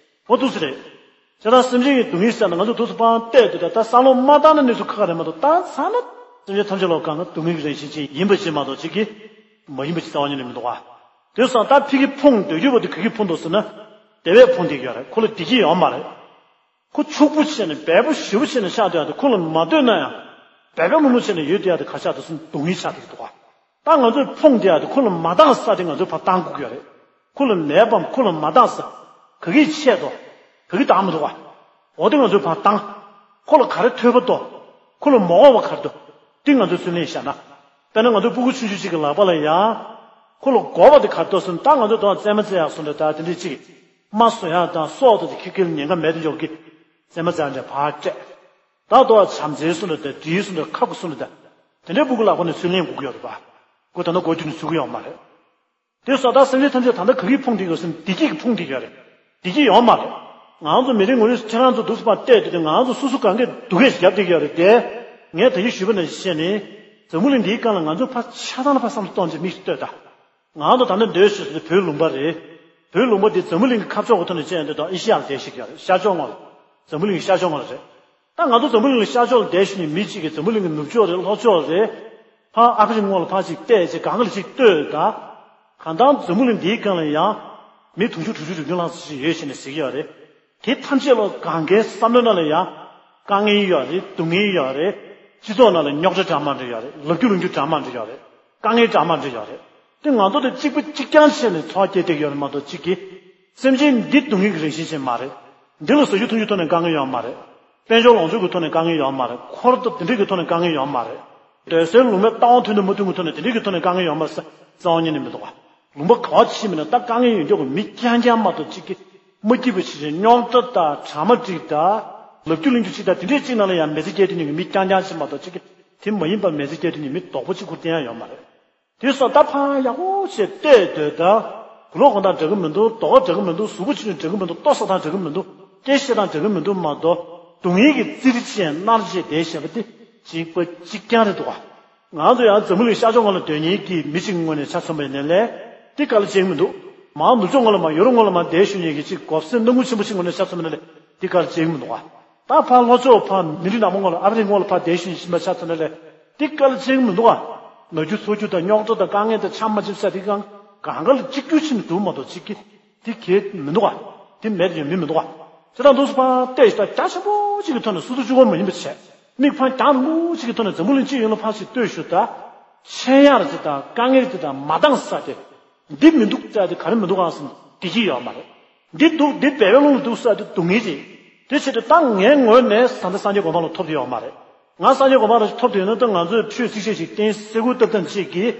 འོ་འདུག་སེ་རེད། ད་སེམས་ཅན་གྱི་སྡུག་བསྔལ་ཟེར་ན་ང་ཚོ་འདུག་སེ་ཕར་བལྟས་དུས་ད་ད་བསམ་བློ་མ་བཏང་ན་གནས་ཚུལ་ཁག་ཁག་རེད་མ་གཏོགས། ད་ཚང་མ་སེམས་ཅན་ཐམས་ཅད་ལ་གང་ག་སྡུག་བསྔལ་གྱི་རང་བཞིན་ཅན་ཡིན་པ་ཅིག་མ་གཏོགས་ཅིག་གི་མ་ཡིན་པ་ཅིག་རྩ་བ་ཉིད་ནས་མི་འདུག་ག། དེ་སོང་ད་ཕ་གི་ཕུང་སྡོད་རྒྱུ་བ་དེ་ག་གི་ཕུང་འདུག་ཟེར་ན། དེ་བས་ཕུང་བསྡད་ཀྱི་ཡོད་རེད། ཁོ་ལ་བདེ་སྐྱིད་ཡོད་མ་རེད། ཁོ་ཕྱུག་པོ་བྱས་ནས་སྦས་པོ་ཞེ་པོ་བྱས་ནས་ཆགས་བསྡད་ཡ་དེ། ཁོ་ལ་མ་ལྟོས་ན་ཡང་སྦས་པ་ལྷུང་ལྷུང་བྱས་ནས་ཡོད་བསྡད་ཡ་དེ་ག་ཆགས་འདུག་ཟེར་ན་སྡུག་བསྔལ་ཆགས་བསྡད་ཀྱི་འདུག་ག། ད་ང་ཚོས་ཕུང་བསྡད་ཡ་དེ་ཁོ་ལ་མ་འདང་ས་དེ་ང་ཚོས་ཕར་བཏང་དགོས་ཀྱི་ཡོད་རེད། ཁོ་ལ་མེད་པའམ་ཁོ་ལ་མ་འདང་ས་ག་གིས་ཆད་དོ། ག་གིས་འདང་མི་འདུག་ག། འོ་དེ་ང་ཚོས་ཕར་བཏང་། ཁོ་ལ་ག་རེ་ཐོས་པ་འདུག། ཁོ་ལ་མ་དགོས་པ་ག་རེ་འདུག། དེ་ང་ཚོས་ཚུར་ལེན་བཞག་ན། དཔེར་ན་ང་ཚོའི་སྤུ་གུ་ཆུང་ཆུང་གཅིག་གི་ལག་པ་ལ་ཡང་ཁོ་ལ་དགོས་པ་དེ་ག་རེ་འདུག་ཟེར་ན། ད་ང་ཚོས་དོ་རྩེད་མོ་རྩེ་ཡག་སོང་འདྲ། ད་དེ་འདྲས་ཅིག་རྨ་བཟོ་ཡག་དང་སོགས་དང་དེ་ཁྱེར་ཁྱེར་ཉེན་ཁ་མེད་དུ་འཇོག་གི་རྩེད་མོ་རྩེ་ཡག་འདྲ་ཕར་སྤྲད། ད་དོ་བྱམས་བརྩེའི་སོང་འདྲ། ད་འདྲིའི་སོང་འདྲ། ཁ་ཁུ་སོང་འདྲ། ད་དེ་འདྲའི་སྤུ་གུ་ལག་པ་ནས་ཚུར་ལེན་དགོས་ཀྱི་ཡོད་རེད་པ། ཁོ་ད་ནི་སྒོ་རྒྱུག་ནས་ཚུད་ཀྱི་ཡོད་མ་རེད། དེ་སོང་ད་སེམས་ཅན་ཐམས་ཅད་ད་ལྟ་ག་གིས་ཕུང་བསྡད་ཀྱི་ཡོད་ཟེར་ན་བདེ་སྐྱིད་ཀྱིས་ཕུང་བསྡད་ཀྱི་ཡོད་རེད། བདེ་སྐྱིད་ཡོད་མ་རེད། ང་ཚོ་མི་རེ་ངོ་རེ་ཁྱེད་རང་ཚོ་འདུག་སེ་ཕར་བལྟས་དུས་དེ་ང་ཚོ་སོ་སོ་གང་གས་སྡུག་སྐད་ཞིག་བརྒྱབ་བསྡད་ཀྱི་ཡོད་རེད་དེ། ངས་ད་གིན་ཞུས་པ་ནང་བཞིན་བྱས་ནས་འཛམ་བུ་གླིང་འདིའི་སྒང་ལ་ང་ཚོ་ཕར་ཆ་ཚང་ལ་ཕར་བསམ་བློ་གཏོང་བྱས་མིག་ལྟོས་ད། ང་ཚོ་ད་ནི་སྡོད་ཤོད་ཟེར་དུས་བོད་ལུང་པ་རེད། བོད་ལུང་པ་འདི་འཛམ་བུ་གླིང་གི་ཁ་ཕྱོགས་ཀྱི་ཐོག་ནས་བྱས་ཡོང་དུས་ད་ཨེ་ཤེ་ཡ་ལ་བསྡད་ཤིག་ཡོད་རེད། ཤར་ཕྱོགས་ངོས་ལ། འཛམ་བུ་གླིང་གི་ཤར་ཕྱོགས་ངོས་ལ་རེད། ད་ང་ཚོ་འཛམ་བུ་གླིང་གི་ཤར་ཕྱོགས་ལ་བསྡད་བཞིན་པའི་མི་གཅིག་གིས་འཛམ་བུ་གླིང་གི་ནུབ་ཕྱོགས་རེད། ལྷོ་ཕྱོགས་རེད། ཕར་ཨ་ཕི་རི་ཀ་ངོས་ལ་ཕར་ཅིག་བལྟས་བྱས་གང་ག་ལ་ཅིག་ལྟོས་ད། གང་ལྟར་འཛམ་བུ་གླིང་འདིའི་སྒང་ལ་ཡང་མི་དུང་ཕྱུར་དྲུག་ཅུ་རེ་བདུན་ལྷག་ཙམ་ཞིག་ཡོད་ཞེས་ནས་ཟེར་གྱི་ཡོད་རེད། དེ་ཐམས་ཅད་ལ་གང་གའི་བསམ་བློའི་ནང་ལ་ཡང་དཀའ་ངལ་ཡོད་རེད། སྡུག་བསྔལ་ཡོད་རེད། སྤྱི་ཚོགས་ནང་ལ་རྙོག་དྲ་འདྲ་མི་འདྲ་ཡོད་རེད། ལབ་རྒྱུ་ལབ་རྒྱུ་འདྲ་མི་འདྲ་ཡོད་རེད། དཀའ་ངལ་འདྲ་མི་འདྲ་ཡོད་རེད། དེ་ང་ཚོ་དང་གཅིག་པ་གཅིག་རྐྱང་བྱས་ནས་འཚོ་བ་སྐྱེལ་བསྡད་ཀྱི་ཡོད་རེད་མ་གཏོགས་གཅིག་གིས། སེམས་ཅན་འདི་སྡུག་བསྔལ་གྱི་རང་བཞིན་ཅན་མ་རེད། འདི་ལ་ཟ་རྒྱུ་འཐུང་རྒྱུ་ཐོག་ནས་དཀའ་ངལ་ཡོད་མ་རེད། དཔལ་འབྱོར་ལོངས་སྤྱོད་ཀྱི་ཐོག་ནས་དཀའ་ངལ་ཡོད་མ་རེད། འཁོར་དང་དེ་འདྲས་ཀྱི་ཐོག་ནས་དཀའ་ངལ་ཡོད་མ་རེད། སྡོད་སའི་ལུང་པའི་ལྟ་བ་མཐུན་དང་མ་མཐུན་གྱི་ཐོག་ནས་དེ་འདྲས་ཀྱི་ཐོག་ནས་དཀའ་ངལ་ཡོད་མ་རེད་ཟེར་རྩ་བ་ཉིད་ནས་མི་འདུག་ག། ལུང་པ་ག་པར་ཕྱིན་པ་ཡིན་ན་ད་དཀའ་ངལ་ཡོད་མཁན་གྱི་མི་རྐྱང་རྐྱང་མ་གཏོགས་གཅིག་གིས་མ་སྐྱིད་པ་ཞིག་རེད། རྙོག་དྲ་དང་དྲ་མ་འགྲིག་དང་ལབ་རྒྱུ་ལབ་རྒྱུ་ཅིག་དང་དེ་འདྲས་གཅིག་ནང་ལ་ཡང་མི་ཚེ་སྐྱེལ་དུས་ཉིན་གྱི་མི་རྐྱང་རྐྱང་ཞིག་མ་གཏོགས་གཅིག་གིས་དེ་མ་ཡིན་པ་མི་ཚེ་སྐྱེལ་དུས་ཉིན་མི་རྡོག་པོ་གཅིག་ཁུར་བསྡད་ཡ་ཡོད་མ་རེད། དེ་སོགས་ད་ཕར་ཡག་པོ་བྱས་བལྟས་སྡོད་ད། གུ་ལོག་གོང་ཐང་འདྲ་གི་མི་འདུག། རྡོག་འདྲ་གི་མི་འདུག། གཟུགས་པོ་ཆུང་ཆུང་འདྲ་གི་མི་འདུག། ལྟོ་ཟ་སྟངས་འདྲ་གི་མི་འདུག། སྐད་བཤད་སྟངས་འདྲ་གི་མི་འདུག་མ་གཏོགས། སྡུག་བསྔལ་གྱི་རྩིས་རིག་ཅན་མནར་བྱས་བསྡད་བཞག་པ་དེ་གཅིག་པ་གཅིག་རྐྱང་རེད་འདུག་ག། ང་ཚོ་ཡང་འཛམ་བུ་གླིང་ཤར་ཕྱོགས་ངོས་ལ་སྡོད་མཁན་གྱི་མི་གཅིག་གི་ངོས་ནས་ཆ་མཚོན་པ་ཡིན་ན་ལས་དེ་དཀའ་ལས་ཆེ་གི་མི་འདུག། མར་ནུབ་ཕྱོགས་ངོས་ལ་མར་ཡོ་རོབ་ངོས་ལ་མར་བསྡད་བཞུགས་མཁན་གྱི་གཅིག་གོ་སེ་སྣ་ཁུང་ཆེན་པོ་ཞིག་ངོས་ནས་ཆ་མཚོན་པ་ཡིན་ན་ལས་དེ་དཀའ་ལས་ཆེ་གི་མི་འདུག་ག། ད་ཕར་ལྷོ་ཕྱོགས་ཕར་མི་རིགས་ནག་པོ་ངོས་ལ་ཨ་ཕི་རི་ཀ་ངོས་ལ་ཕར་བསྡད་བཞིན་ཕྱིན་པ་ཆ་མཚོན་ན་ལས་འདི་དཀའ་ལས་ཆེ་གི་མི་འདུག་ག། ན་རྒྱུ་ཚ་རྒྱུ་དང་རྙོག་དྲ་དང་དཀའ་ངལ་དང་ཆ་མ་འཇིབ་ས་དེ་གང་གང་ག་ལ་གཅིག་གྱུར་ཕྱིན་ནས་འདུག་མ་གཏོགས་གཅིག་གིས་འདི་གལ་མི་འདུག་ག། འདི་མེད་དུ་ཡང་མི་མི་འདུག་ག། དེ་དང་འདུག་སེ་ཕར་བལྟས་ཤིག་ད་རྒྱ་ཆེན་པོ་གཅིག་གི་ཐོག་ནས་སོ་སོ་གཅིག་པོ་མ་ཡིན་པ་བྱས། མིག་ཕར་རྒྱང་རིང་པོ་གཅིག་གི་ཐོག་ནས་འཛམ་བུ་གླིང་སྤྱི་ཡོངས་ལ་ཕར་ཞིག་ལྟོས་ཤོག་ད། འཆད་ཡག་ཅིག་དང་དཀའ་ངལ་ཅིག་དང་མ་འདང་ས་དེ། འདི་མི་འདུག་ཟེར་ཏེ་ག་རེ་མི་འདུག་གང་ཟེར་ན་བདེ་སྐྱིད་ཡོད་མ་རེད། འདི་འདུག་འདི་སྦས་པའི་ཀློང་ལ་འདུག་ཟེར་ཏེ་སྡུག་བསྔལ་ཅིག། དེ་ཆེད་དུ་ད་ངའི་ངོས་ནས་ད་ལྟ་སངས་རྒྱས་གོ་འཕང་ལ་ཐོབ་ཐུབ་ཡོད་མ་རེད། ང་སངས་རྒྱས་གོ་འཕང་ལ་ཐོབ་ཐུབ་ཡོད་ན་ད་ང་ཚོས་ཆོས་ཚིག་ཤད་ཅིག་བསྟན་སེ་གུ་བཏབ་སྟངས་ཅིག་གིས་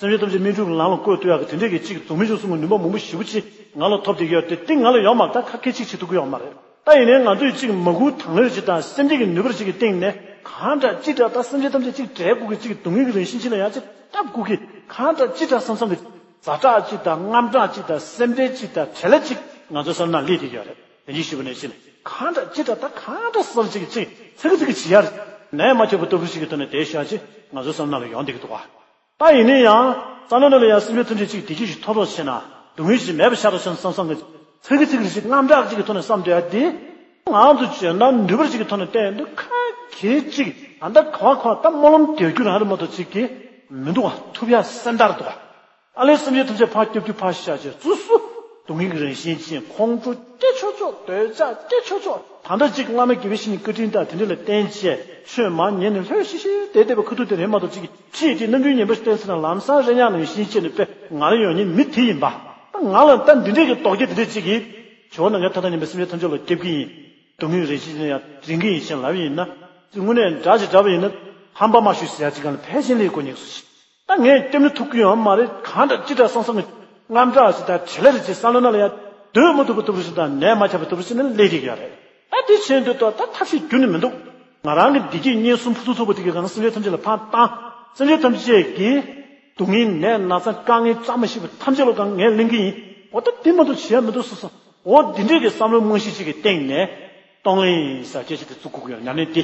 སེམས་ཅན་ཐམས་ཅད་སྨིན་གྲོལ་གྱི་ལམ་ལ་བཀོད་ཐུབ་ཡག་གི་དེ་འདྲས་ཀྱི་ཅིག་རྫོགས་སྨིན་མཆོག་གསུམ་གྱི་ནུས་པ་མང་པོ་ཞེ་པོ་ཅིག་ང་ལ་ཐོབ་བསྡད་ཀྱི་ཡོད་དེ་འདི་ང་ལ་ཡོད་མ་རེད། ད་ཁ་སྐད་ཅིག་བྱེད་ཐུབ་ཀྱི་ཡོད་མ་རེད། ད་ཡིན་ནའི་ང་ཚོས་ཅིག་མ་བསྐུལ་དང་ལེན་ཅིག་དང་སེམས་ཅན་གྱི་ནུས་པར་ཅིག་གི་སྟེང་ནས་གང་འདྲ་ཅི་འདྲ་ད་སེམས་ཅན་ཐམས་ཅད་ཅིག་བསྒྲལ་དགོས་ཀྱི་ཅིག་སྡུག་བསྔལ་གྱི་རང་བཞིན་ཅིག་ལ་ཡང་ཅིག་སྐྱབས་དགོས་ཀྱི་གང་འདྲ་ཅི་འདྲ་བསམ་བསམ་གྱི་ཛ་དྲག་ཅིག་དང་རྔམ་དྲག་ཅིག་དང་སེམས་ཁྲལ་ཅིག་དང་བྲེལ་བ་ཅིག་ང་ཚོའི་བསམ་ནང་སླེབས་བསྡད་ཀྱི་ཡོད་རེད། དེ་འདྲའི་ཞུས་པ་ནས་ཕྱིན་གང་འདྲ་ཅི་འདྲ་ད་གང་འདྲ་བསམ་ཅིག་ཅིག་ཚ་གི་ཚ་གི་བྱེད་ཡ་རེད། ནད་མ་ཁྱབ་པ་ལྟ་བུ་ཞིག་གི་ཐོག་ནས་བསྡད་ཤག་ཅིག་ང་ཚོའི་བསམ་ནང་ལ་ཡོང་བསྡད་ཀྱི་འདུག་ག། ད་ཡིན་ན་ཡང་། རྩ་བའི་ནང་ལ་ཡང་སེམས་ཅན་ཐམས་ཅད་ཅིག་བདེ་སྐྱིད་ཞིག་ཐོབ་རོགས་བྱས་ན། སྡུག་བསྔལ་ཞིག་མེད་པ་ཆགས་རོགས་བྱས་ན་བསམ་བསམ་གི། ཚ་གི་ཚ་གི་ཞིག་རྔམ་དྲག་ཅིག་གི་ཐོག་ནས་བསམ་སྡོད་ཡ་འདི། ང་ཚོ་བརྗོད་ན་ནུས་པ་ཅིག་གི་ཐོག་ནས་བསྟན་འདུག་ཁ་གེ་ཅིག་ད་ལྟ་ག་བ་ག་བ་ད་སྨོན་ལམ་རྒྱག་རྒྱུ་རང་རེད་མ་གཏོགས་ཅིག་གི་མི་འདུག་བ། ཐུབ་ཡ་སེམས་ཐག་རེད་འདུག་བ། ཨ་ལས་སེམས་ཅན་ཐམས་ཅད་ཕར་སྐྱབས་རྒྱུ་ཕར་བཞག་བྱས་སོ་སོ། སྡུག་བསྔལ་གྱི་རང་བཞིན་ཅན་ཁོང་ཁྲོ་སྐྱེ་ཆོག་ཆོག་འདོད་ཆགས་སྐྱེ་ཆོག་ཆོག་ད་ལྟ་ཅིག་བླ་མ་དགེ་བའི་བཤེས་གཉེན་བཀའ་དྲིན་དང་དེ་འདྲ་ལ་བརྟེན་བྱས་ཆོས་མར་ཉན་ནས་ལྷོད་ཤིག་ཤིག་བསྡད་བསྡད་པའི་ཁ་ཐུག་དེ་རེད་མ་གཏོགས་ཅིག་གིས་ཁྲིད་དེ་རྣམ་འགྱུར་ངན་པ་ཞིག་བསྟན་ཟེར་ན་ལམ་སང་རེ་ཉག་ནང་བཞིན་བྱས་ནས་དཔེ་ང་ལ་ཡོང་མཁན་མི་དེ་ཡིན་པ། ད་ང་ལ་ད་འདི་འདྲས་ཀྱི་རྟོག་གེ་འདི་འདྲས་ཅིག་གིས་བྱོས་ན་ངས་ད་ལྟ་ཉན་པའི་སེམས་ཅན་ཐམས་ཅད་ལ་སྐྱབས་ཀྱི་ཡིན། སྡུག་བསྔལ་རེ་ཞིག་ཡང་རིང་གི་ཡིན་ཞེས་ལབ་ཡིན་ན། དངོས་གནས་འདྲ་ཞིག་འདྲ་བ་ཡིན་ན་ཧམ་པ་མ་ཞུ་ཟེར་ཡ་ཅིག་གང་ལ་ཕལ་ཆེར་སླེབས་དགོས་ཉེན་སུ་ཞིག་ད་ངས་སྐྱབས་ནི་ཐུབ་ཀྱི་ཡོད་མ་རེད། གང་འདྲ་ཅི་འདྲ་བསམ་བསམ་གྱི་རྔམ་དྲག་ཅིག་དང་བྲེལ་བ་རེ་ཅིག་བསམ་བློ་ནང་ལ་ཡ་སྡོད་མ་ཐུབ་པ་ལྟ་བུ་ཞིག་དང་ནད་མ་ཁྱབ་པ་ལྟ་བུ་ཞིག་ནི་སླེབས་བསྡད་ཀྱི་ཡོད་རེད། ད་དེ་བྱས་འདུག་ད་ད་ཐབས་ཤེས་རྒྱུ་ནི་མི་འདུག་ང་རང་གི་བདེ་སྐྱིད་གཉེན་གསུམ་ཕུན་སུམ་ཚོགས་པ་དེ་གའི་སྒང་ལ་སེམས་ཅན་ཐམས་ཅད་ལ་ཕར་བཏང་། སེམས་ཅན་ཐམས་ཅད་ཀྱི་སྡུག་བསྔལ་ནད་ན་ཚ་དཀའ་ངལ་བརྩམས་མ་ཤེས་པ་ཐམས་ཅད་ལ་གང་ངས་ལེན་གྱི་ཡིན། འོ་ད་དེ་མ་གཏོགས་བྱེད་ཡ་མི་འདུག་བསམ་བསམ། འོ་འདི་འདྲས་ཀྱི་བསམ་བློའི་རྨང་གཞི་གཅིག་གི་སྟེང་ནས་གཏོང་ལེན་ཡིན་ས་སྐད་ཆ་དེ་བཙུགས་དགོས་ཀྱི་ཡོད། ཉམས་ལེན་འདི་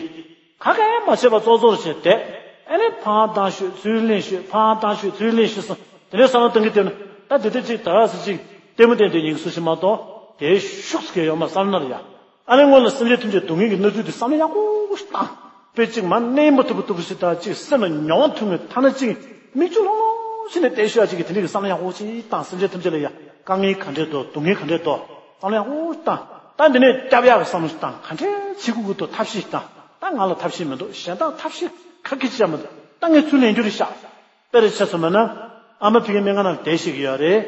ག་གེ་མ་བྱས་པ་ཙོག་ཙོག་བྱས་བསྡད། ཨ་ནི་ཕར་བཏང་ཤོད་ཚུར་ལེན་ཤོད། ཕར་བཏང་ཤོད་ཚུར་ལེན་ཤོད་བསམ། དེ་འདྲའི་བསམ་བློ་གཏོང་གི་བསྡད་ན་ད་དེ་ལྟར་ཅིག་ད་ག་ཟེ་ཅིག་ལྟད་མོ་བསྟན་དུས་ཉིན་སུ་ཞིག་མ་གཏོགས་དེའི་ཤུགས་སུ་གས་ཡོད་མ་བསམ་ན་ལ་ཡ། ཨ་ནི་སྔོན་ལ་སེམས་ཅན་ཐམས་ཅད་སྡུག་བསྔལ་གྱི་གནས་ཚུལ་དེ་བསམ་བློ་ཡག་པོ་ཞིག་བཏང་། དཔེ་གཅིག་མ་གནས་མ་ཐུབ་པ་ཐུབ་པ་ཞིག་དང་གཅིག་སེམས་ལ་མྱོང་ཐུབ་མཁན་ཐ་ན་གཅིག་མིག་ཆུ་ལྷུང་ལྷུང་ཞིག་ནས་བལྟས་ཤོག་ཅིག་གི་དེ་འདྲ་གི་བསམ་བློ་ཡག་པོ་ཞིག་བཏང་། སེམས་ཅན་ཐམས་ཅད་ལ་ཡ་དཀའ་ངལ་ག་འདྲས་འདུག་སྡུག་བསྔལ་ག་འདྲས་འདུག་བསམ་བློ་ཡག་པོ་ཞིག་བཏང་། ད་འདི་ནས་སྐྱབས་ཡག་གི་བསམ་བློ་ཞིག་བཏང་། ག་འདྲས་བྱེད་དགོས་ཀྱི་འདུག་ཐབས་ཤེས་ཤིག་བཏང་། ད་ང་ལ་ཐབས་ཤེས་མི་འདུག་གཞན་དག་ཐབས་ཤེས་ག་གེ་བྱས་མི་འདུག་ད་ངས་ཚུར་ལེན་རྒྱུ་རེད་ཤག་དཔེར་ཆ་མཚོན་པ་ན། ཨ་མ་ཕ་གི་སྨན་ཁང་ནང་བསྡད་ཤེས་ཀྱི་ཡོད་རེད།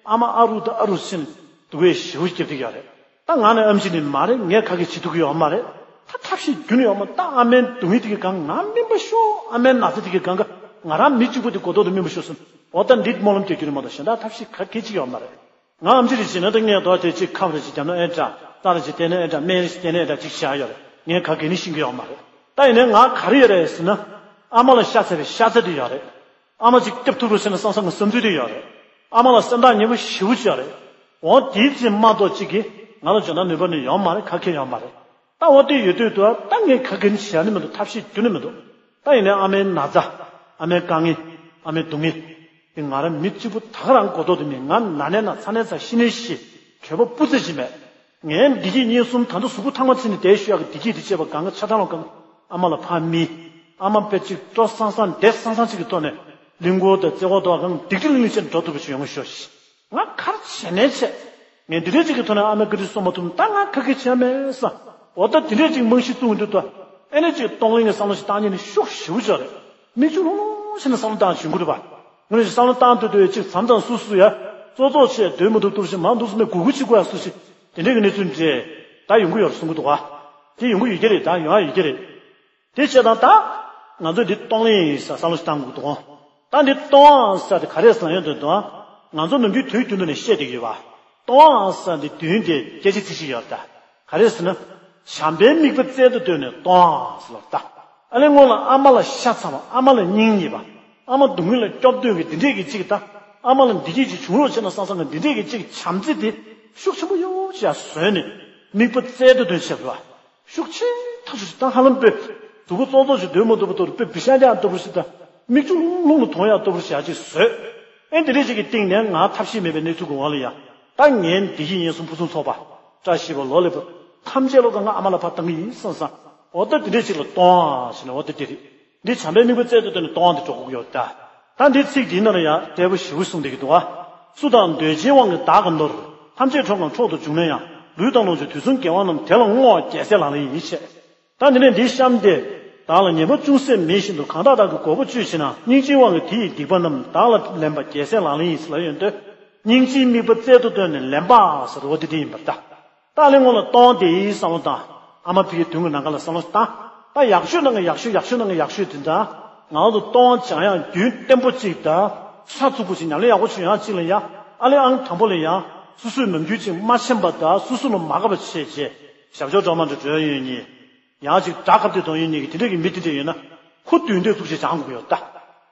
ཨ་མ་ཨ་རུ་དང་ཨ་རུ་ཕྱིན་སྡུག་བསྔལ་ཞེ་པོ་སྐྱེབ་ཀྱི་ཡོད་རེད། ད་ང་ནི་ཨེམ་ཆི་ནི་མ་རེད། ངས་ག་གེ་བྱེད་ཐུབ་ཀྱི་ཡོད་མ་རེད། ད་ཐབས་ཤེས་རྒྱུན་ཡོད་མ། ད་ཨ་མའི་སྡུག་བསྔལ་དེ་གི་སྒང་ང་སྨིན་པ་ཤོག་ཨ་མའི་ན་ཚ་དེ་གི་སྒང་ག་ང་རང་མི་གཅིག་པུ་དེ་གོ་ཐོག་ཏུ་སྨིན་པ་ཤོག་ཟེར། འོ་ད་འདི་སྨོན་ལམ་རྒྱག་རྒྱུ་རེད་མ་གཏོགས་གཞན་དག་ཐབས་ཤེས་ག་གེ་ཅིག་ཡོད་མ་རེད། ང་ཨེམ་ཆི་རེ་བྱས་ན་ད་ངས་རྡོ་དེ་གཅིག་ཁབ་རེ་གཅིག་བརྒྱབ་ན་ཨེ་དྲག་རྩ་རེ་གཅིག་བསྟེན་ན་ཨེ་དྲག་སྨན་རེ་གཅིག་བསྟེན་ན་ཨེ་དྲག་ཅིག་བྱས་ཡོད་རེད། ངས་ག་གེ་ནི་ཤེས་ཀྱི་ཡོད་མ་རེད། ད་ཡིན་ནའི་ང་ག་རེ་ཡོད་རེད་ཟེར་ན། ཨ་མ་ལ་ཤ་ཚ་བའི་ཤ་ཚ་དེ་ཡོད་རེད། ཨ་མ་གཅིག་སྐྱོབ་ཐུབ་རོགས་བྱས་ན་བསམ་བསམ་གྱི་བསམ་ཚུལ་དེ་ཡོད་རེད། ཨ་མ་ལ་སེམས་ཐག་ཉེ་པོ་ཞེ་པོ་ཅིག་ཡོད་རེད། འོ་དེའི་ཚེ་མ་གཏོགས་གཅིག་གིས་ང་ལ་འཇོན་ཐང་ནུས་པ་ནི་ཡོད་མ་རེད། ག་གེ་ཡོད་མ་རེད། ད་འོ་དེ་ཡོད་དུས་དུ་ད་ངས་ག་གེ་ནི་བྱས་ནི་མི་འདུག་ཐབས་ཤེས་རྒྱུ་ནི་མི་འདུག་ད་ཡིན་ནའི་ཨ་མའི་ན་ཚ། ཨ་མའི་དཀའ་ངལ། ཨ་མའི་སྡུག་བསྔལ། དེ་ང་རང་མི་གཅིག་པུ་ད་ག་རང་གོ་ཐོག་ཏུ་མེད། ང་ན་ནས་ན་ཚ་ནས་ཚ་ཤི་ནས་ཤི། འགྱོད་པ་སྤུ་རྩེ་ཅིག་མེད། ངའི་བདེ་སྐྱིད་གཉེན་གསུམ་ད་ལྟ་གཟུགས་པོ་ཐང་མ་ཚིག་ནས་བསྡད་ཤོག་ཡག་གི་བདེ་སྐྱིད་དེ་བཅས་པ་གང་ག་ཆ་ཚང་ལ་གང་། ཨ་མ་ལ་ཕ་མི། ཨ་མ་དཔེ་གཅིག་སྤྲོ་སང་སང་བདེ་སང་སང་ཅིག་གི་ཐོག་ནས་གླིང་སྐོར་དང་རྩེ་སྐོར་དང་གང་སྡིག་སྒྲིབ་ལིང་ལིང་བྱས་ནས་འགྲོ་ཐུབ་པ་ཞིག་ཡོང་གི་ཤོག་ཤིག་ང་ག་རེ་བྱས་ནས་བྱས། ངས་འདི་འདྲས་ཅིག་གི་ཐོག་ནས་ཨ་མའི་བཀའ་དྲིན་གསོ་མ་ཐུབ་ན་ད་ང་ག་གེ་བྱས་མེད་བསམ། འོ་ད་འདི་འདྲས་ཅིག་རྨང་གཞི་བཙུགས་འདུག་ད་ཨེ་ནས་ཅིག་གཏོང་ལེན་གྱི་བསམ་བློ་ཞིག་བཏང་ཉིན་ནི་ཤུགས་ཞེ་པོ་ཅིག་རེད། མིག་ཆུ་ལྷུང་ལྷུང་བྱས་ནས་བསམ་བློ་བཏང་བྱུང་གི་རེད་པ། ངོས་ནས་བསམ་བློ་བཏང་དུས་དུས་གཅིག་མཚམས་མཚམས་སུ་སུ་ཡ། ཙོག་ཙོག་བྱས་སྡོད་མི་ཐུབ་ཐུབ་ཞིག་མང་འདུག་སེ་མེད་གུ་གུ་བྱེད་དགོས་ཡ་སུ་ཞིག་དེ་འདྲས་ཀྱི་གནས་ཚུལ་འདྲས་ད་ཡོང་གི་ཡོད་རེད་གསུང་གི་འདུག་ག་དེ་ཡོང་གི་ཡོད་ཀྱི་རེད། ད་ཡོང་ཡ་ཡོད་ཀྱི་རེད། དེ་བྱས་ཙང་ད་ང་ཚོས་འདི་གཏོང་ལེན་ཡིན་ས་བསམ་བློ་ཞིག་བཏང་དགོས་འདུག་ག་ད་འདི་གཏོང་ས་དེ་ག་རེ་ཟེར་ན་ཡོད་འདུག་ད་ང་ཚོ་ནམ་རྒྱུན་དུས་རྒྱུན་དུ་ནས་བཤད་བསྡད་ཀྱི་ཡོད་པ། གཏོང་ས་འདི་དོན་དེ་སྐད་ཆ་ཚིག་ཞིག་ཡོད་ད། ག་རེ་ཟེར་ན། བྱམས་པའི་དམིགས་པ་རྩལ་དུ་བཏོན་ནས་གཏོང་ཟེར་ལབ་ད། ཨ་ནི་སྔོན་ལ་ཨ་མ་ལ་ཤ་ཚ་བ། ཨ་མ་ལ་སྙིང་ཉེ་བ། ཨ་མ་སྡུག་བསྔལ་ལ་སྐྱོབ་འདོད་ཀྱི་འདི་འདྲས་ཀྱི་གཅིག་དང་། ཨ་མ་ལ་བདེ་སྐྱིད་ཅིག་བྱུང་རོགས་བྱས་ན་བསམ་བསམ་གི་འདི་འདྲས་ཀྱི་གཅིག་བྱམས་བརྩེ་དེ་ཤུགས་ཆེན་པོ་ཡོད་ཅེས་བཟོས་ནས་དམིགས་པ་རྩལ་དུ་བཏོན་བྱས་པ། ཤུགས་ཆེ་ཐག་ཆོད་ཅིག་ད་ཧ་ལམ་དཔེ་གཟུགས་པོ་ཙོག་ཙོག་ཅིག་སྡོད་མ་ཐུབ་པ་ཐོག་ཏུ་དཔེ་བི་ཤ་རྒྱག་ལྟ་བུ་ཞིག་དང་། མིག་ཆུ་ལྷུང་ལྷུང་ལ་གཏོང་ཡག་ལྟ་བུ་ཞིག་ཡག་ཅིག་བཟོས། ཨེ་འདི་འདྲས་ཅིག་གི་སྟེང་ནས་ང་ཐབས་ཤེས་མེད་པའི་གནས་ཚུལ་གྱི་འོག་ལ་ཡ། ད་ངའི་བདེ་སྐྱིད་ཉེན་སྲུང་ཕུན་སུམ་ཚོགས་པ། བཀྲ་ཤིས་པ་ལོ་ལེགས་པ། ཐམས་ཅད་ལོ་གང་ང་ཨ་མ་ལ་ཕར་བཏང་གི་ཡིན་བསམ་བསམ། འོ་ད་འདི་འདྲས་ཅིག་ལ་གཏོང་ཨ་ཞེས་ནས་འོ་ད་འདི་རེད། འདི་བྱམས་པའི་དམིགས་པ་རྩལ་དུ་བཏོན་ནས་གཏོང་ཨ་འདི་འགྲོ་དགོས་ཀྱི་ཡོད་ད། ད་འདི་ཚིག་འདིའི་ནང་ལ་ཡ་འབྲས་བུ་ཞེ་པོ་གསུངས་བསྡད་ཀྱི་འདུག་ཨ། སུ་དང་འདོད་ཆེན་དབང་གིས་བདག་གི་ནོར། ཐམས་ཅད་ཕྲོགས་གང་ཕྲོག་ཏུ་བྱུང་ན་ཡང་། ལུས་དང་ལོངས་སྤྱོད་དུས་གསུམ་དགེ་བ་རྣམས། དེ་ལ་བསྔོ་བ་རྒྱལ་སྲས་ལག་ལེན་ཡིན་ཞེས། ད་འདི་ནས་འདིའི་གཤམ་དེ། བདག་ལ་ངན་པ་ཅུང་ཟད་མེད་བཞིན་དུ། གང་དག་བདག་གི་གོ་འཕང་སྤྱོད་ཕྱིར་ན། སྙིང་རྗེའི་དབང་གིས་དེ་ཡི་སྡིག་པ་རྣམས། བདག་ལ་ལེན་པ་རྒྱལ་སྲས་ལག་ལེན་ཡིན་ཟེར་ལབ་ཡོད་འདོད། སྙིང་རྗེའི་དམིགས་པ་རྩལ་དུ་བཏོན་ནས་ལེན་པ་ཟེར་བ་འདི་འདི་ཡིན་པར་ཐལ། ད་ལེན་སྔོན་ལ་གཏོང་དེ་ཡི་བསམ་བློ་བཏང་། ཨ་མ་ཕ་གིའི་དོན་གྱི་ནམ་མཁའ་ལ་བསམ་བློ་བཏང་། ད་ཡག་ཤོས་ནང་གི་ཡག་ཤོས་ཡག་ཤོས་ནང་གི་ཡག་ཤོས་དེ་འདྲ། ང་ཚོ་གཏོང་སྦྱང་ཡག་རྒྱུན་བརྟན་པོ་གཅིག་དང་། ཚགས་ཚུད་པོ་ཞིག་ཉམས་ལེན་ཡག་པོ་བྱུང་ཡག་གཅིག་ལ་ཡ། ཨ་ལེ་ཨང་དང་པོ་ལ་ཡ། སོ་སོས་ནམ་རྒྱུན་གཅིག་མ་འཆམ་པ་དང་སོ་སོ་ལ་མ་དགའ་བ་བྱས་རྗེས། ཞབས་ཞབས་འགྲོ་མ་འགྲོ་འགྲོ་ཡོད་ཉིད། ཡང་ཅིག་དགྲ་ཁ་གཏད་གཏོང་ཡོད་ཉིད་ཀྱི་དེ་འདྲ་གི་མི་དེ་འདྲ་ཡོད་ན། ཁོ་མདུན་དེ་ཐུགས་རྗེ་སྦྱང་དགོས་ཡོད་ད།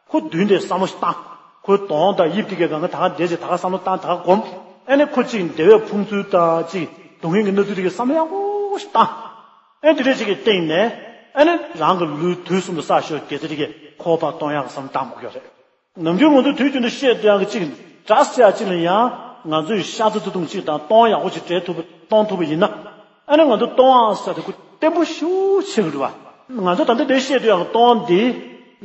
ཁོ་མདུན་དེ་བསམ་བློ་ཞིག་བཏང་། ཁོའི་གདོང་དང་དབྱིབས་དེ་གའི་སྒང་ག་ད་ག་བསྡད་རྗེས་ད་ག་བསམ་བློ་བཏང་ད་ག་སྒོམ། ཨེ་ནས་ཁོ་གཅིག་བདེ་བའི་ཕུང་ཚུལ་དང་གཅིག་སྡུག་བསྔལ་གྱི་གནས་ཚུལ་དེ་གའི་བསམ་བློ་ཡག་པོ་ཞིག་བཏང་། ཨེ་དེ་འདྲ་ཅིག་གི་སྟེང་ནས་ཨེ་ནས་རང་གི་ལུས་དུས་གསུམ་དུ་བསགས་ཤོར་དགེ་རྩ་དེ་གའི་ཁོ་ཕར་གཏོང་ཡག་གི་བསམ་བློ་བཏང་དགོས་ཀྱི་རེད། ནམ་རྒྱུན་ང་ཚོས་དུས་རྒྱུན་དུ་བཤད་སྡོད་ཡག་གི་གཅིག་དགྲ་ཟེར་ཡག་གཅིག་ལ་ཡང་ང་ཚོས་ཤ་ཚ་ཚ་ཐུང་གཅིག་དང་གཏོང་ཡག་པོ་ཅིག་སྤྲད་ཐུབ་པ་གཏོང་ཐུབ་པ་ཡིན་ན། ཨ་ནི་ང་ཚོ་གཏོང་ཡག་ཟེར་དེ་ཁོ་བརྟན་པོ་ཞེ་པོ་ཆགས་ཀྱི་རེད་པ། ང་ཚོ་ད་ལྟ་འདིར་བཤད་སྡོད་ཡག་གི་གཏོང་འདི།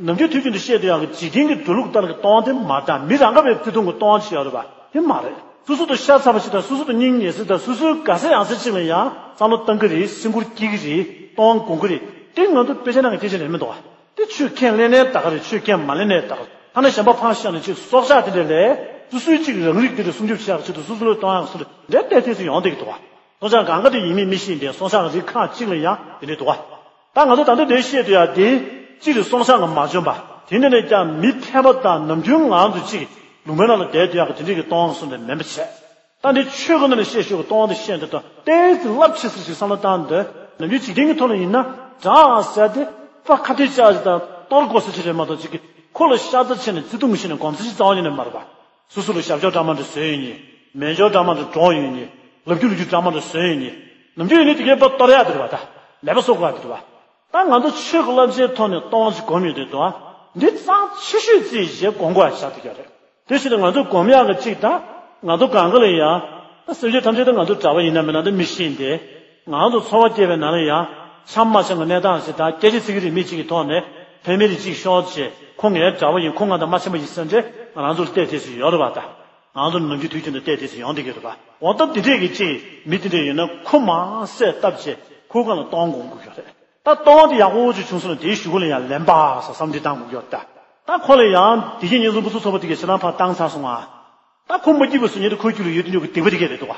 ནམ་རྒྱུན་དུས་རྒྱུན་དུ་བཤད་སྡོད་ཡག་གི་འཇིག་རྟེན་གྱི་འགྲོ་ལུགས་ལྟར་གྱི་གཏོང་དེ་མ་རེད། མི་རང་ག་བའི་བརྩེ་དུང་གི་གཏོང་ཅིག་ཡོད་རེད་པ། དེ་མ་རེད། སོ་སོ་དང་ཤ་ཚ་བ་ཞིག་དང་སོ་སོ་དང་སྙིང་ཉེ་ས་དང་སོ་སོའི་དགའ་ས་ཡག་ས་ཅིག་ལ་ཡང་བསམ་བློ་གཏང་གི་རེད། སེམས་ཁུར་སྐྱེ་གི་རེད། གཏོང་དགོས་ཀྱི་རེད། དེ་ང་ཚོ་དཔེ་ཆ་ནང་གི་སྐད་ཆ་རེད་མི་འདུག་ག། དེ་ཆོས་ཁས་ལེན་ནའི་ད་ག་རེད། ཆོས་ཁས་མ་ལེན་ནའི་ད་ག་རེད། ཐ་ན་གཞན་པ་ཕར་བཞག་ནས་ཅིག་སྲོག་ཆགས་དེ་འདྲ་ལས་སོ་སོའི་ཅིག་རང་རིགས་དེ་འདྲ་སྲུང་སྐྱོབ་བྱེད་ཡག་ཆེད་དུ་སོ་སོ་ལ་གཏོང་ཡག་སོ་འདྲ་འདྲ་ཏོག་ཙམ་ཡོང་བསྡད་ཀྱི་འདུག་ག། སྲོག་ཆགས་གང་ག་དེ་ཡིན་མིན་མི་ཤེས་ཏེ་སྲོག་ཆགས་རིགས་ཁག་ཅིག་ལ་ཡང་དེ་འདྲ་འདུག་ག། ད་ང་ཚོ་ད་ལྟ་འདིར་བཤད་སྡོད་ཡག་དེ་གཅིག་རེད། སྲོག་ཆགས་ཀྱིས་མ་འཇོམས་པ། དེ་འདྲ་ནས་ཀྱང་མི་ཕལ་པ་དང་ནམ་རྒྱུན་ང་ཚོ་གཅིག་ལུང་པའི་ནང་ལ་བསྡད་སྡོད་ཡག་གི་དེ་འདྲ་གི་གཏོང་སོང་དེ་མིན་པ་བྱས། ད་འདི་ཆོས་ཀྱི་ནང་ནས་བཤད་ཤོག་གི་གཏོང་དེ་བཤད་འདི་དང་ཏོག་ཙམ་རླབས་ཆེ་ས་ཞིག་བསམ་བློ་བཏང་འདོད། ནམ་རྒྱུན་འཇིག་རྟེན་གྱི་ཐོག་ལ་ཡིན་ན་དགྲ་ཟེར་དེ་ཕར་ཁ་གཏད་བཅག་ཅིག་དང་གཏོར་དགོས་ས་ཅིག་རེད་མ་གཏོགས་གཅིག་གི་ཁོ་ལ་ཤ་ཚ་བྱས་ནས་བརྩེ་དུང་བྱས་ནས་གོམས་ས་ཅིག་རྩ་བ་ཉིད་ནས་མ་རེད་པ། སོ་སོ་ལ་ཞབས་ཞབས་འདྲ་མ་འདྲ་བཟོས་ཡོད་ཉིད། མེ་སྒྱོགས་འདྲ་མ་འདྲ་བཀྲོངས་ཡོད་ཉིད། ལབ་རྒྱུ་ལབ་རྒྱུ་འདྲ་མ་འདྲ་བཟོས་ཡོད་ཉིད། ནམ་རྒྱུན་ཡོད་ནི་དེ་གའི་པ་གཏོར་ཡག་དེ་རེད་པ། ད་མེད་པ་བཟོ་དགོས་པ་དེ་རེད་པ། ད་ང་ཚོ་ཆོས་ཀྱི་བསླབ་བྱའི་ཐོག་ནས་གཏོང་ཅིག་སྒོམ་ཡོད་དུས་དུ་ཨ། འདི་གཙང་ཆེ་ཤོས་རྩིས་བྱས་སྒོམ་དགོས་ཡ་ཆགས་བསྡད་ཀྱི་རེད། དེ་བཞིན་དུ་ང་ཚོས་སྒོམ་ཡག་གི་གཅིག་དང་ ང་ཚོ་གང་ག་ལ་ཡང་སེམས་ཅན་ཐམས་ཅད་ད་ང་ཚོ་གྲྭ་པ་ཡིན་ན་མིན་ན་ད་མི་ཤེས་ཏེ། ང་ཚོ་འཚོ་བ་སྐྱེལ་བའི་ནང་ལ་ཡང་འཆམ་མ་འཆམ་གྱི་གནས་སྟངས་ཤིག་དང་སྐད་ཆ་ཚིག་གི་རིགས་མི་གཅིག་གི་ཐོག་ནས་ཕན་མི་རིགས་གཅིག་ཤོར་བྱས་ཁོ་ངའི་གྲྭ་པ་ཡིན། ཁོ་ང་དང་མ་འཆམ་པ་ཡིན་བསམ་བྱས་ང་རང་ཚོ་ལ་བལྟས་བལྟས་སུ་ཡོད་རེད་པ། ད་ང་ཚོ་ནམ་རྒྱུན་དུས་རྒྱུན་དུ་བལྟས་བལྟས་སུ་ཡོང་བསྡད་ཀྱི་རེད་པ། འོ་སྟབས་འདི་འདྲས་ཀྱི་གཅིག་མི་དེ་འདྲས་ཡོད་ན་ཁོ་མ་བསད་བཏབ་བྱས་ཁོའི་སྒང་ལ་གཏོང་དགོས་ཀྱི་ཡོད་རེད། ད་གཏོང་བ་དེ་ཡག་པོ་ཅིག་བྱུང་སོང་ན་དེའི་གཞུག་གུ་ལ་ཡང་ལན་པ་ཟེར་བསམ་འདི་བཏང་དགོས་ཀྱི་ཡོད་རེད། ད་ཁོ་ལ་ཡང་དེ་རྗེས་ཉེན་སྲུང་བུ་ཚོ་ཚོགས་པ་དེ་གས་ཕྱི་ནང་ཕར་བཏང་ཚར་སོང་ཨ། ད་ཁོ་མ་སྐྱིད་པ་བཟོ་མཁན་དེ་ཁོའི་རྒྱུད་ལ་ཡོད་དུ་ཉོ་གི་སྡིག་པ་དེ་གས་རེད་འདུག་ག་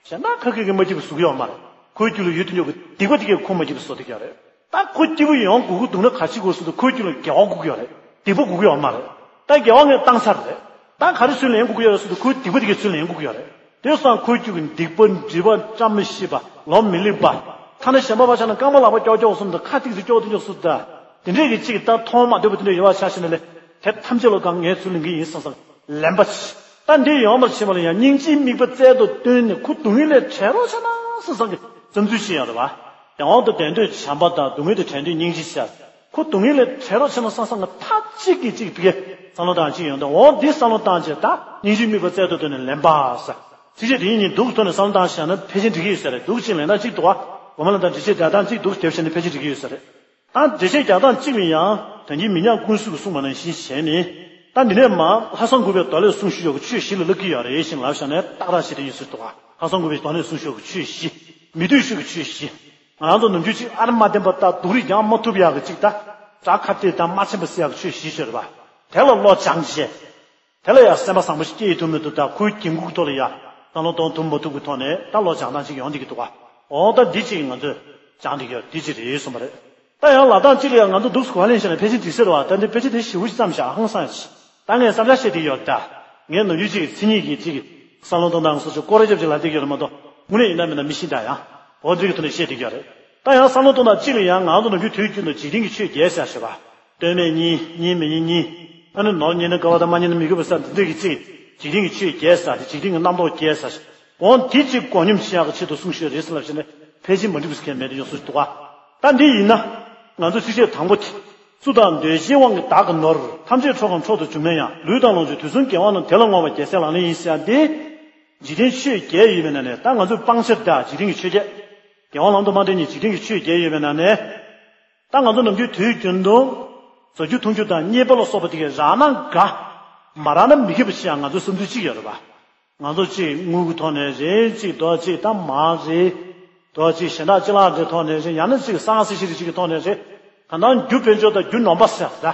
གཞན་དག་ཁ་ཁ་གིས་མ་སྐྱིད་པ་བཟོ་གི་ཡོད་མ་རེད། ཁོའི་རྒྱུད་ལ་ཡོད་དུ་ཉོ་གི་སྡིག་པ་དེ་གས་ཁོ་མ་སྐྱིད་པ་བཟོ་བསྡད་ཀྱི་ཡོད་རེད། ད་ཁོ་སྐྱིད་པོ་ཡོང་དགོས་ཀྱི་འདུག་ན་ག་བྱེད་དགོས་ཟེར་དུས་ཁོའི་རྒྱུད་ལ་དགེ་བ་དགོས་ཀྱི་ཡོད་རེད། སྡིག་པ་དགོས་ཀྱི་ཡོད་མ་རེད། ད་དགེ་བ་ངས་བཏང་ཚར་རེད། ད་ག་རེ་ཚུར་ལེན་དགོས་ཀྱི་ཡོད་རེད་ཟེར་དུས་ཁོའི་སྡིག་པ་དེ་གས་ཚུར་ལེན་དགོས་ཀྱི་ཡོད་རེད། དེ་སང་ཁོའི་རྒྱུད་ཀྱི་སྡིག་པ་སྒྲིབ་པ་བཀྲ་མི་ཤིས་པ་ལོ་མི་ལེགས་པ། ཐ་ན་གཞན་པ་བ་ཆ་ན་རྐང་པ་ལག་པ་ཀྱོག་ཀྱོག་གསུམ་དང་ཁ་ཏིག་ཏིག་ཀྱོག་ཏིག་ཀྱོག་གསུམ་དང་། དེ་འདྲས་ཀྱི་གཅིག་ད་མཐོང་མ་འདོད་པ་དེ་འདྲས་ཡོད་པ་ཆ་ཤེས་ན་ལས་དེ་ཐམས་ཅད་ལོ་གང་ངས་ཚུར་ལེན་གྱི་ཡིན་བསམ་བསམ་ལན་པ་ཆེ། ད་འདི་ཡོང་བར་བྱེད་པ་ལ་ཡང་སྙིང་རྗེའི་དམིགས་པ་རྩལ་དུ་བཏོན་ནས་ཁོ་སྡུག་བསྔལ་ལས་བྲལ་རོགས་བྱས་ན་བསམ་བསམ་གྱི་བསམ་ཚུལ་ཅིག་ཡོད་རེད་པ། དེ་དབང་དུ་བསྡད་འདོད་བྱམས་པ་དང་སྡུག་བསྔལ་དུ་བྲལ་འདོད་སྙིང་རྗེ་ཆེ། ཁོ་སྡུག་བསྔལ་ལས་བྲལ་རོགས་བྱས་ན་བསམ་བསམ་གྱི་མཐའ་གཅིག་གིས་གཅིག་ཕ་གིར་བསམ་བློ་བཏང་གཅིག་ཡོང་དུས་འོ་འདི་བསམ་བློ་བཏང་བྱས་ད་སྙིང་རྗེའི་དམིགས་པ་རྩལ་དུ་བཏོན་ནས་ལན་པ་ཟེར། ཚིགས་བཅད་འདི་གཉིས་འདུག་ཐོག་ནས་བསམ་བློ་བཏང་བཞག་ན་ཕལ་ཆེར་འགྲིག་གི་ཡོད་ས་རེད། འདུག་ཅིང་ལན་དང་གཅིག་འདུག་ག་འོ་མ་ལ་དང་འགྲེལ་བཤད་རྒྱག་སྟངས་གཅིག་འདུག་དེ་བྱས་ནས་ཕལ་ཆེར་འགྲིག་གི་ཡོད་ས་རེད། ད་འགྲེལ་བཤད་རྒྱག་སྟངས་གཅིག་ལ་ཡང་ད་གིན་མི་ཉག་ཀུན་གཟིགས་ཀྱིས་གསུངས་པ་ནང་བཞིན་བྱས་ནས། ད་འདི་ནས་མ་ལྷག་བསམ་དགུ་པའི་མདོ་ལས་གསུངས་ཞུས་ཡོད་གི་ཆོས་བཞི་ལ་བསླབ་ཀྱི་ཡོད་རེད་ཞེས་ལབ་བཞག་ནས་ཏག་ཏག་བྱས་ཏེ་ཡོད་ས་རེད་འདུག་ག་ལྷག་བསམ་དགུ་པའི་མདོ་ལས་གསུངས་ཞུས་ཡོད་གི་ཆོས་བཞི། མི་འདོད་ཆོས་ཀྱི་ཆོས་བཞི། ང་རང་ཚོ་ནམ་རྒྱུན་གཅིག་ཨ་རི་མ་བསྟན་པ་ལྟར་སྡུག་རུས་ཀྱང་མ་ཐུབ་ཡག་གི་གཅིག་ད། དགྲ་ཁ་གཏད་དང་མ་ཕྱིན་པ་སེལ་ཡག་གི་ཆོས་བཞི་ཤོད་རེད་པ། དེ་ལ་བློ་སྦྱངས་བྱས། དེ་ལ་ཡང་སེམས་པ་བཟང་པོ་ཞིག་སྐྱེ་ཡི་ཐུབ་མི་ཐུབ་དང་ཁོའི་འགན་ཁུར་ཐོག་ལ་ཡང་བསམ་བློ་གཏོང་ཐུབ་མ་ཐུབ་ཀྱི་ཐོག་ནས་ད་བློ་སྦྱང་སྟངས་ཅིག་ཡོང་བསྡད་ཀྱི་འདུག་ག་འོ་ད་འདི་ཅིག་ང་ཚོས་སྦྱང་བསྡད་ཀྱི་ཡོད་འདི་ཅིག་རེད་གསུངས་པ་རེད། ད་ཡང་ལབ་སྟངས་གཅིག་ལ་ཡང་ང་ཚོ་འདུག་སེ་གོ་བ་ལེན་བྱས་ན་ཕལ་ཆེར་འགྲིག་ས་རེད་བ། ད་འདི་ཕལ་ཆེར་དེ་ཞེ་པོ་ཞིག་བརྩམས་བཞག་ཧང་སང་ཡོད་ཅིག་ད་ངས་བསམ་འཆར་བཤད་བསྡད་ཀྱི་ཡོད་རེད་ད། ངས་ནམ་རྒྱུན་གཅིག་མཚན་ཉིད་ཀྱི་གཅིག་བསམ་བློ་གཏོང་སྟངས་སོ་སོ་སྐོར་ར་རྒྱབ་ཅིག་ལབ་བསྡད་ཀྱི་ཡོད་རེད་མ་གཏོགས་དངོས་གནས་ཡིན་ན་མིན་ན་མི་ཤེས་ད་ཡང་འོ་འདི་གི་ཐོག་ནས་བཤད་བསྡད་ཀྱི་ཡོད་རེད། ད་ཡང་བསམ་བློ་གཏོང་སྟངས་གཅིག་ལ་ཡང་ང་ཚོ་ནམ་རྒྱུན་དུས་རྒྱུན་དུ་འཇིག་རྟེན་གྱི་ཆོས་བརྒྱད་ཟེར་ཞེས་པ། ལྟོས་མེད་གཉིས། གཉིས་མེད་གཉིས་གཉིས། ཨ་ནི་ནོར་རྙེད་ན་དགའ་བ་དང་མ་རྙེད་ན་མི་དགའ་བ་ཟེར་འདི་འདྲ་གི་ཅིག་འཇིག་རྟེན་གྱི་ཆོས་བརྒྱད་ཟེར་དེ་འཇིག་རྟེན་གྱི་རྣམ་རྟོག་བརྒྱད་ཟེར། འོ་འདི་ཅིག་མགོ་སྙོམས་བྱེད་ཡག་གི་ཆེད་དུ་གསུངས་ཤོད་རེད་ཟེར་ལབ་བྱས་ནས་ཕལ་ཆེར་མ་འགྲིག་པ་ཟེར་མཁན་མེད་དུ་ཡོང་སྲིད་འདུག་ག་ད་འདི་ཡིན་ན། ང་ཚོ་ཚིགས་བཅད་དང་པོ་དེ། སུ་དང་འདོད་ཆེན་དབང་གིས་བདག་གི་ནོར། ཐམས་ཅད་འཕྲོག་གམ་འཕྲོག་ཏུ་བཅུག་ན་ཡང་། ལུས་དང་ལོངས་སྤྱོད་དུས་གསུམ་དགེ་བ་རྣམས། དེ་ལ་བསྔོ་བ་རྒྱལ་སྲས་ལག་ལེན་ཡིན་ཟེར་ཡག་འདི། འཇིག་རྟེན་ཆོས་བརྒྱད་ཡོད་པའི་ནང་ནས་ད་ང་ཚོས་སྤང་བྱ་དང་འཇིག་རྟེན་གྱི་ཆོས་བརྒྱད། དགེ་བ་ལམ་དུ་མ་འདྲེས་ནས་འཇིག་རྟེན་གྱི་ཆོས་བརྒྱད་ཡོད་པའི་ནང་ནས། ད་ང་ཚོ་ནམ་རྒྱུན་དུས་རྒྱུན་དུ། བཟའ་རྒྱུ་འཐུང་རྒྱུ་དང་རྙེད་པ་ལ་སོགས་པ་དེ་གས་རག་ན་དགའ། མ་རག་ན་མི་དགའ་བ་ཞིག་ཡང་ང་ཚོའི་བསམ་ཚུལ་གཅིག་ཡོད་རེད་པ། ང་ཚོ་གཅིག་དངུལ་གྱི་ཐོག་ནས་རེད། གཅིག་རྡོ་གཅིག་ད་མ་རེད། རྡོ་གཅིག་གཞན་དག་ཅི་ལག་འདྲའི་ཐོག་ནས་རེད། ཡང་ན་གཅིག་ས་ཁང་ས་གཞི་རེ་གཅིག་གི་ཐོག་ནས་རེད། གང་ལྟར་རྒྱུ་དཔལ་འབྱོར་དང་རྒྱུ་ནོར་པ་ཟེར་ད།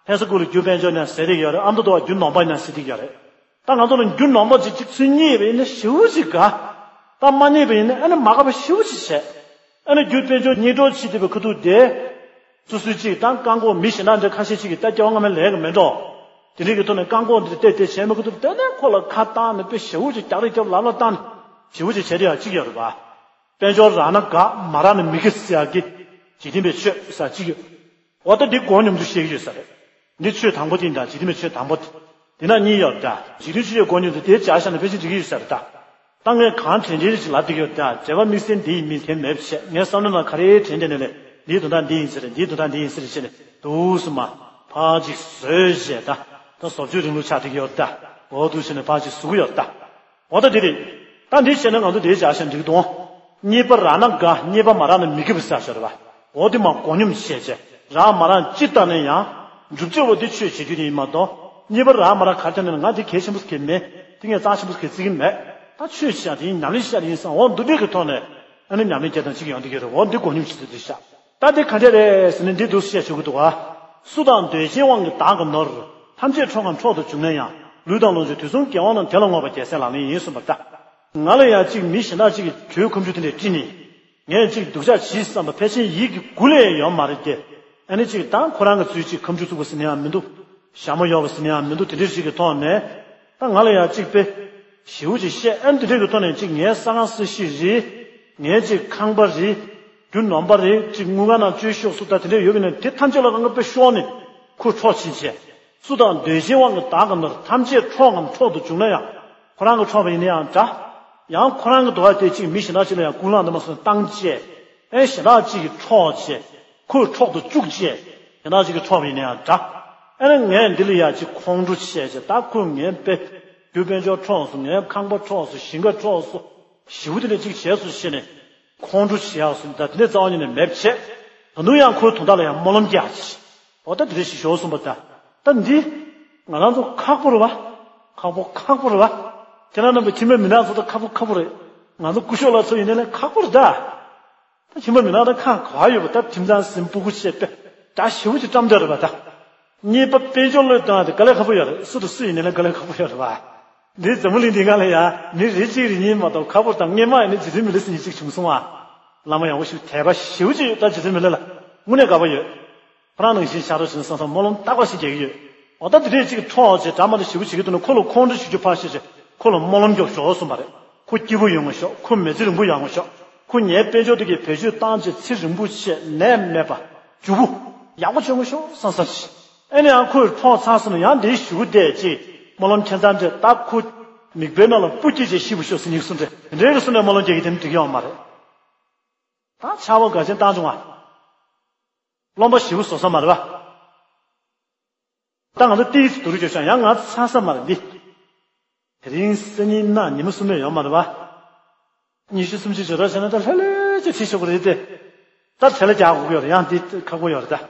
ལྷ་ས་ཁུལ་ལ་རྒྱུ་དཔལ་འབྱོར་ནས་ཟེར་གྱི་ཡོད་རེད། ཨ་མདོ་སྡེ་བ་རྒྱུ་ནོར་པ་ནས་ཟེར་གྱི་ཡོད་རེད། ད་ང་ཚོ་ལ་རྒྱུ་ནོར་པ་ཅིག་གཅིག་ཚུར་རྙེད་པ་ཡིན་ན་ཞེ་པོ་ཅིག་དགའ། ད་མ་རྙེད་པ་ཡིན་ན་ཨ་ནི་མ་དགའ་བ་ཞེ་པོ་ཅིག་བྱས། ཨ་ནི་རྒྱུ་དཔལ་འབྱོར་རྙེད་གྲབས་བྱེད་བསྡད་པའི་ཁ་ཐུག་དེ། སོ་སོའི་གཅིག་དང་རྐང་འཁོར་མི་གཞན་དག་འདྲ་ཁ་ཤས་ཅིག་གིས་ད་སྐྱེ་བ་སྔ་མའི་ལས་ཀྱི་མེད་འགྲོ། དེ་འདྲའི་གི་ཐོག་ནས་རྐང་འཁོར་འདི་བལྟས་བལྟས་བྱས་མི་ཁ་ཐུག་དེ་ནས་ཁོ་ལ་ཁ་བཏང་ནས་དཔེ་ཞེ་པོ་ཅིག་རྒྱག་རེས་རྒྱབ་ལབ་ལབ་བཏང་ནས་ཞེ་པོ་ཅིག་བྱས་དེ་ཡང་གཅིག་ཡོད་རེད་པ། དཔལ་འབྱོར་རག་ན་དགའ། མ་རག་ན་མི་དགའ་ཟེར་ཡག་གི་འཇིག་རྟེན་པའི་ཆོས་ཟེར་གཅིག་ཡོད། འོ་ད་འདི་མགོ་སྙོམས་སུ་བཤད་ཀྱི་ཡོད་ས་རེད། འདི་ཆོས་དང་པོ་དེ་ཡིན་ད། འཇིག་རྟེན་པའི་ཆོས་དང་པོ་དེ། དེ་ན་གཉིས་ཡོད་ད། འཇིག་རྟེན་ཆོས་བརྒྱད་མགོ་སྙོམས་སུ་དེ་སྦྱར་བཞག་ན་ཕལ་ཆེར་འགྲིག་གི་ཡོད་ས་རེད་ད། ད་ངས་གང་དྲན་དྲན་རེ་ཞིག་ལབ་བསྡད་ཀྱི་ཡོད་ད། འགྲེལ་པ་དམིགས་བསལ་འདི་ཡིན་མིན་དེ་མེད་པ་བྱས། ངའི་བསམ་བློ་ནང་ག་རེ་དྲན་དྲན་ནས་ལས་འདིའི་དོན་དག་འདི་ཡིན་ཟེར། འདིའི་དོན་དག་འདི་ཡིན་ཟེར་བྱས་ནས་འདུག་སེ་མར་ཕར་ཅིག་བཟོས་བྱས་ད། ད་བཟོ་བཅོས་རིང་ལུགས་ཆགས་བསྡད་ཀྱི་ཡོད་ད། འོ་འདུག་སེ་ནས་ཕར་ཅིག་བཟོ་གི་ཡོད་ད། འོ་ད་འདི་རེད། ད་འདི་བྱས་ན་ང་ཚོ་འདི་སྦྱར་བཞག་ན་འགྲིག་གི་འདུག་རྙེད་པ་རག་ན་དགའ། རྙེད་པ་མ་རག་ན་མི་དགའ་བ་ཟེར་ཡག་ཡོད་རེད་པ། འོ་དེ་མར་མགོ་སྙོམས་བྱས་བྱས། རག་མ་རག་ཅི་ལྟ་ན་ཡང་། སྒྲུབ་བྱེད་པོ་དེ་ཆོས་བྱེད་རྒྱུ་དེ་ཡིན་མ་གཏོགས། རྙེད་པ་རག་མ་རག་ག་རེ་ལྟ་ན་ང་དེ་གལ་ཆེན་པོ་ཟེར་མཁན་མེད། དེ་ངས་རྩ་ཆེན་པོ་ཟེར་གྱི་བརྩི་གི་མེད། ད་ཆོས་བྱེད་ཡག་དེ་ཡིན། ཉམས་ལེན་བྱེད་ཡག་དེ་ཡིན་བསམ། འོ་འདི་འདྲས་ཀྱི་ཐོག་ནས་ཨ་ནི་ཉམས་ལེན་བྱེད་སྟངས་གཅིག་ཡོང་བསྡད་ཀྱི་རེད། འོ་འདི་མགོ་སྙོམས་བྱེད་ཚུལ་དེ་བཞག་ད་དེ་ག་འདྲས་རེད་ཟེར་ན་འདི་འདུག་སེ་བཤད་ཆོག་གི་འདུག་ག་སུ་དང་འདོད་ཆེན་དབང་གིས་བདག་གི་ནོར། ཐམས་ཅད་འཕྲོག་གམ་འཕྲོག་ཏུ་བཅུག་ན་ཡང་། ལུས་དང་ལོངས་སྤྱོད་དུས་གསུམ་དགེ་བ་རྣམས། དེ་ལ་བསྔོ་བ་རྒྱལ་སྲས་ལག་ལེན་ཡིན་གསུངས་པ་ལྟར། ང་ལ་ཡང་གཅིག་མི་གཞན་དག་ཅིག་གིས་གྱོད་ཁ་མཆུ་དེ་འདྲས་དཀྲིས་ནས། ངས་གཅིག་སྡུག་ཅག་བྱེད་བསམ་པ་ཕལ་ཆེར་ཡིད་ཀྱི་ཁུག་ལས་ཡོད་མ་རེད་དེ། ཨ་ནི་གཅིག་ད་ཁོ་རང་གི་ཚུལ་གཅིག་ཁ་མཆུ་བཙུགས་པ་ཟེར་ན་ཡང་མི་འདུག་ཞྭ་མོ་གཡོགས་པ་ཟེར་ན་ཡང་མི་འདུག་དེ་འདྲས་ཞིག་གི་ཐོག་ནས། ད་ང་ལ་ཡང་གཅིག་དཔེ་ཞེ་པོ་ཅིག་བཤད། ཨ་ནི་དེ་འདྲས་ཀྱི་ཐོག་ནས་གཅིག་ངའི་ས་ཁང་ས་གཞི་རེད། ངའི་གཅིག་ཁང་པ་རེད། རྒྱུ་ནོར་པ་རེད། གཅིག་དངུལ་ཁང་ནང་བཅོལ་ཤོག་སུ་ད་དེ་འདྲས་ཡོད་པ་ཡིན་ན་དེ་ཐམས་ཅད་ལ་རང་གི་དཔེ་ཤོར་ནས་ཁོ་འཕྲོག་ཕྱིན་བྱས། སུ་དང་འདོད་ཆེན་དབང་གིས་བདག་གི་ནོར། ཐམས་ཅད་འཕྲོག་གམ་འཕྲོག་ཏུ་བཅུག་ན་ཡང་། ཁོ་རང་གིས་འཕྲོག་པ་ཡིན་ན་ཡང་འདྲ། ཡང་ཁོ་རང་གི་འདོད་པ་དེ་གཅིག་མི་གཞན་དག་ཅིག་ལ་ཡང་ཀུན་སློང་འདི་མ་སོང་བཏང་བྱས། ཨེ་གཞན་དག་ཅིག་གིས་འཕྲོག་བྱས། ཁོས་འཕྲོག་ཏུ་བཅུག་བྱས། གཞན་དག་ཅིག་གིས་འཕྲོག་པ་ཡིན་ན་ཡང་འདྲ། ཨེ་ནི་ངས་འདི་ལ་ཡང་ཅིག་ཁོང་ཁྲོ་བྱས་བྱས། ད་ཁོས་ངའི་དཔེ་ རྒྱུ་དཔལ་འབྱོར་འཕྲོགས་སོང་། ངའི་ཁང་པ་འཕྲོགས་སོང་། ཞིང་ཁ་འཕྲོགས་སོང་། ཞེ་པོ་དེ་འདྲ་ཅིག་བྱས་སོང་ཟེར་ནས་ཁོང་ཁྲོ་བྱེད་ཡག་སོང་། ད་དེ་འདྲ་རྩ་བ་ཉིད་ནས་མེད་པ་བྱས། ད་དུང་ཡང་ཁོའི་དོན་དག་ལ་ཡང་སྨོན་ལམ་རྒྱག་ཅིག་འོ་ད་དེ་འདྲ་ཞིག་ཤོར་སོང་བ། ད་ད་འདི་ང་རང་ཚོ་ཁག་པོ་རེད་བ། ཁག་པོ་ཁག་པོ་རེད་བ། ཁྱེད་རང་རྣམ་པ་ཁྱིམ་པའི་མི་ནག་ཚོ་ད་ཁག་པོ་ཁག་པོ་རེད། ང་ཚོ་སྐུ་ཞབས་ལགས་ཚོ་ཡིན་ནའི་ཁག་པོ་རེད་ད། ད་ཁྱིམ་པ་མི་ནག་ད་ཁག་ག་ཡོད་པ། ད་ཁྱིམ་ཚང་ཟིན་སྤུ་གུ་བཤད་པས་ད་ཞེ་པོ་ཅིག་བཀྲམ་བསྡད་རེད་པ། ད་གཉིས་པ་དཔལ་འབྱོར་བློས་གཏོང་ཡ་དེ་དཀའ་ལས་ཁག་པོ་ཡོད་རེད། སུ་དང་སུ་ཡིན་ནའི་དཀའ་ལས་ཁག་པོ་ཡོད་རེད་པ། འདི་འཛམ་བུ་གླིང་འདི་སྒང་ལ་ཡ་མི་རེ་གཅིག་རེ་གཉིས་མ་གཏོགས་ཁག་པོ་དང་སྔོན་མ་ཡིན་ན་རྗེ་བཙུན་མི་ལ་ཟེར་མཁན་ཅིག་བྱུང་སོང་ཨ། བླ་མ་ཡག་པོ་ཞིག་དད་པ་ཞེ་པོ་ཅིག་ཡོད། ད་རྗེ་བཙུན་མི་ལ་ལ་དངོས་གནས་དགའ་པོ་ཡོད། ཁོ་རང་ནང་བཞིན་ཤ་རོགས་བྱས་ནས་བསམ་བསམ་སྨོན་ལམ་རྟག་པར་ཞིག་རྒྱག་གི་ཡོད། འོ་ད་དེ་འདྲས་ཅིག་འཕྲོག་བྱས་འདྲ་མ་འདྲ་ཞེ་པོ་བྱེད་ཀྱི་འདུག་ན་ཁོ་ལ་ཁོང་ཁྲོ་ཞེ་པོ་ཅིག་ཕར་བཤད་བྱས་ཁོ་ལ་སྨོན་ལམ་རྒྱོབ་ཤོག་གསུངས་པ་རེད། ཁོ་སྐྱིད་པོ་ཡོང་ངོ་ཤོག་ཁོ་མི་ཚེ་རིང་པོ་ཡོང་ངོ་ཤོག་ཁོ་ངའི་དཔལ་འབྱོར་དེ་གའི་བེད་སྤྱོད་བཏང་བྱས་ཚེ་རིང་པོ་བྱས་ནད་མེད་པ་མཇུག་པོ་ཡག་པོ་བྱུང་ངོ་ཤོག་བསམ་བསམ་བྱས། ཨེ་ནས་ཡང་ཁོས་འཕྲོག་ཚར་སོང་ན་ཡང་དེའི་གཞུག་གུ་བལྟས་ཅིག་སྨོན་ལམ་ཁྱད་མཚར་འདྲ་ད་ཁོ་མིག་དཔེ་ནང་ལ་སྤུ་སྐྱེས་བྱས་ཤི་བོ་ཤོག་ཟེར་ཉིག་གསུམ་འདྲ་དེ་འདྲའི་གི་གསུང་ནས་སྨོན་ལམ་རྒྱག་གི་དེ་ནི་འགྲིག་ཡོད་མ་རེད། ད་ཆར་པ་འགའ་ཆེན་བཏང་བྱུང་བ། རློན་པ་ཞེ་པོ་བཟོ་ས་མ་རེད་པ། ད་ང་ཚོ་ཏིས་དུ་རུ་བྱོས་ཤག་ཡང་ང་ཚོ་ཚ་ས་མ་རེད་འདི། དེ་རིང་སང་ཉིན་གནངས་ཉི་མ་གསུམ་ལས་ཡོད་མ་རེད་པ། ཉི་ཤུ་སུམ་ཅུ་བྱོས་རོགས་བྱས་ན་ད་ལྷོད་ལྷོད་ཅིག་བྱེད་ཆོག་གི་རེད་དེ། ད་བྲེལ་བ་རྒྱག་དགོས་ཀྱི་ཡོད་རེད། ཡང་འདི་ཁག་པོ་ཡོད་རེད་ད།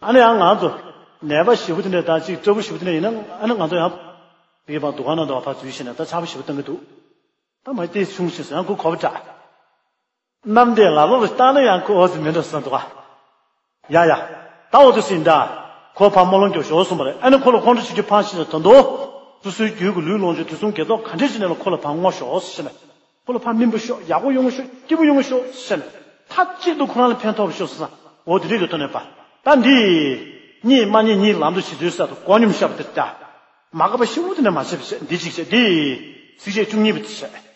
ཨ་ནི་ཡང་ང་ཚོ་ནད་པ་ཞེ་པོ་དེ་འདྲས་ད་ཅིག་སྐྱོ་པོ་ཞེ་པོ་དེ་འདྲས་ཡིན་ན་ཨ་ནི་ང་ཚོ་ཡང་དེ་གི་བར་འདུ་ཁང་ནང་དུ་བ་ཕར་འཛུལ་ཤེས་ན་ད་ཆར་པ་ཞེ་པོ་བཏང་གི་འདུག་ད་མ་ཏིས་ཆུང་ཞིག་སོང་ཡང་ཁོ་གོ་བ་འདྲ། གནམ་བདེ་ལ་ལོ་རུ་བཏང་ན་ཡང་ཁོ་འོ་ཙི་མི་འགྲོ་བསམ་འདུག་ག་ཡ་ཡ། ད་འོ་ཙི་ཟིན་ད། ཁོ་ཕར་སྨོན་ལམ་རྒྱོབ་ཤོག་གསུངས་པ་རེད། ཨ་ནི་ཁོ་ལ་ཁོང་ཁྲོ་ཆེ་རྒྱུ་ཕངས་ཤེས་ནས་ད་དུང་། སོ་སོའི་རྒྱུད་ཀྱི་ལུས་ལོངས་སྤྱོད་དུས་གསུམ་དགེ་ཚོགས་ག་འདྲས་ཅིག་ནས་ལ་ཁོ་ལ་ཕར་བསྔོ་ཤོག་ཟེར་ནས། ཁོ་ལ་ཕར་སྨིན་པ་ཤོག་ཡག་པོ་ཡོང་ཤོག་སྐྱིད་པོ་ཡོང་ཤོག་ཟེར་ནས། མཐའ་གཅིག་ཏུ་ཁོ་རང་ལ་ཕན་ཐོགས་པ་ཤོག་ཟེར་ས། འོ་དེ་འདྲས་ཀྱི་ཐོག་ནས་པ། ད་འདི། གཉིས་མ་གཉིས་གཉིས་ལམ་དུ་བྱེད་ཚུལ་ས་དུ་གོ་སྙོམས་ཤོག་པ་དེ་ལྟ། མ་དགའ་བ་ཞིག་འུ་དེ་ནས་མ་བྱེད་པ་བྱེད་འདི་གཅིག་བྱེད་འདི། ཚིགས་བཅད་བཅུ་གཉིས་པ་དེ་བྱེད།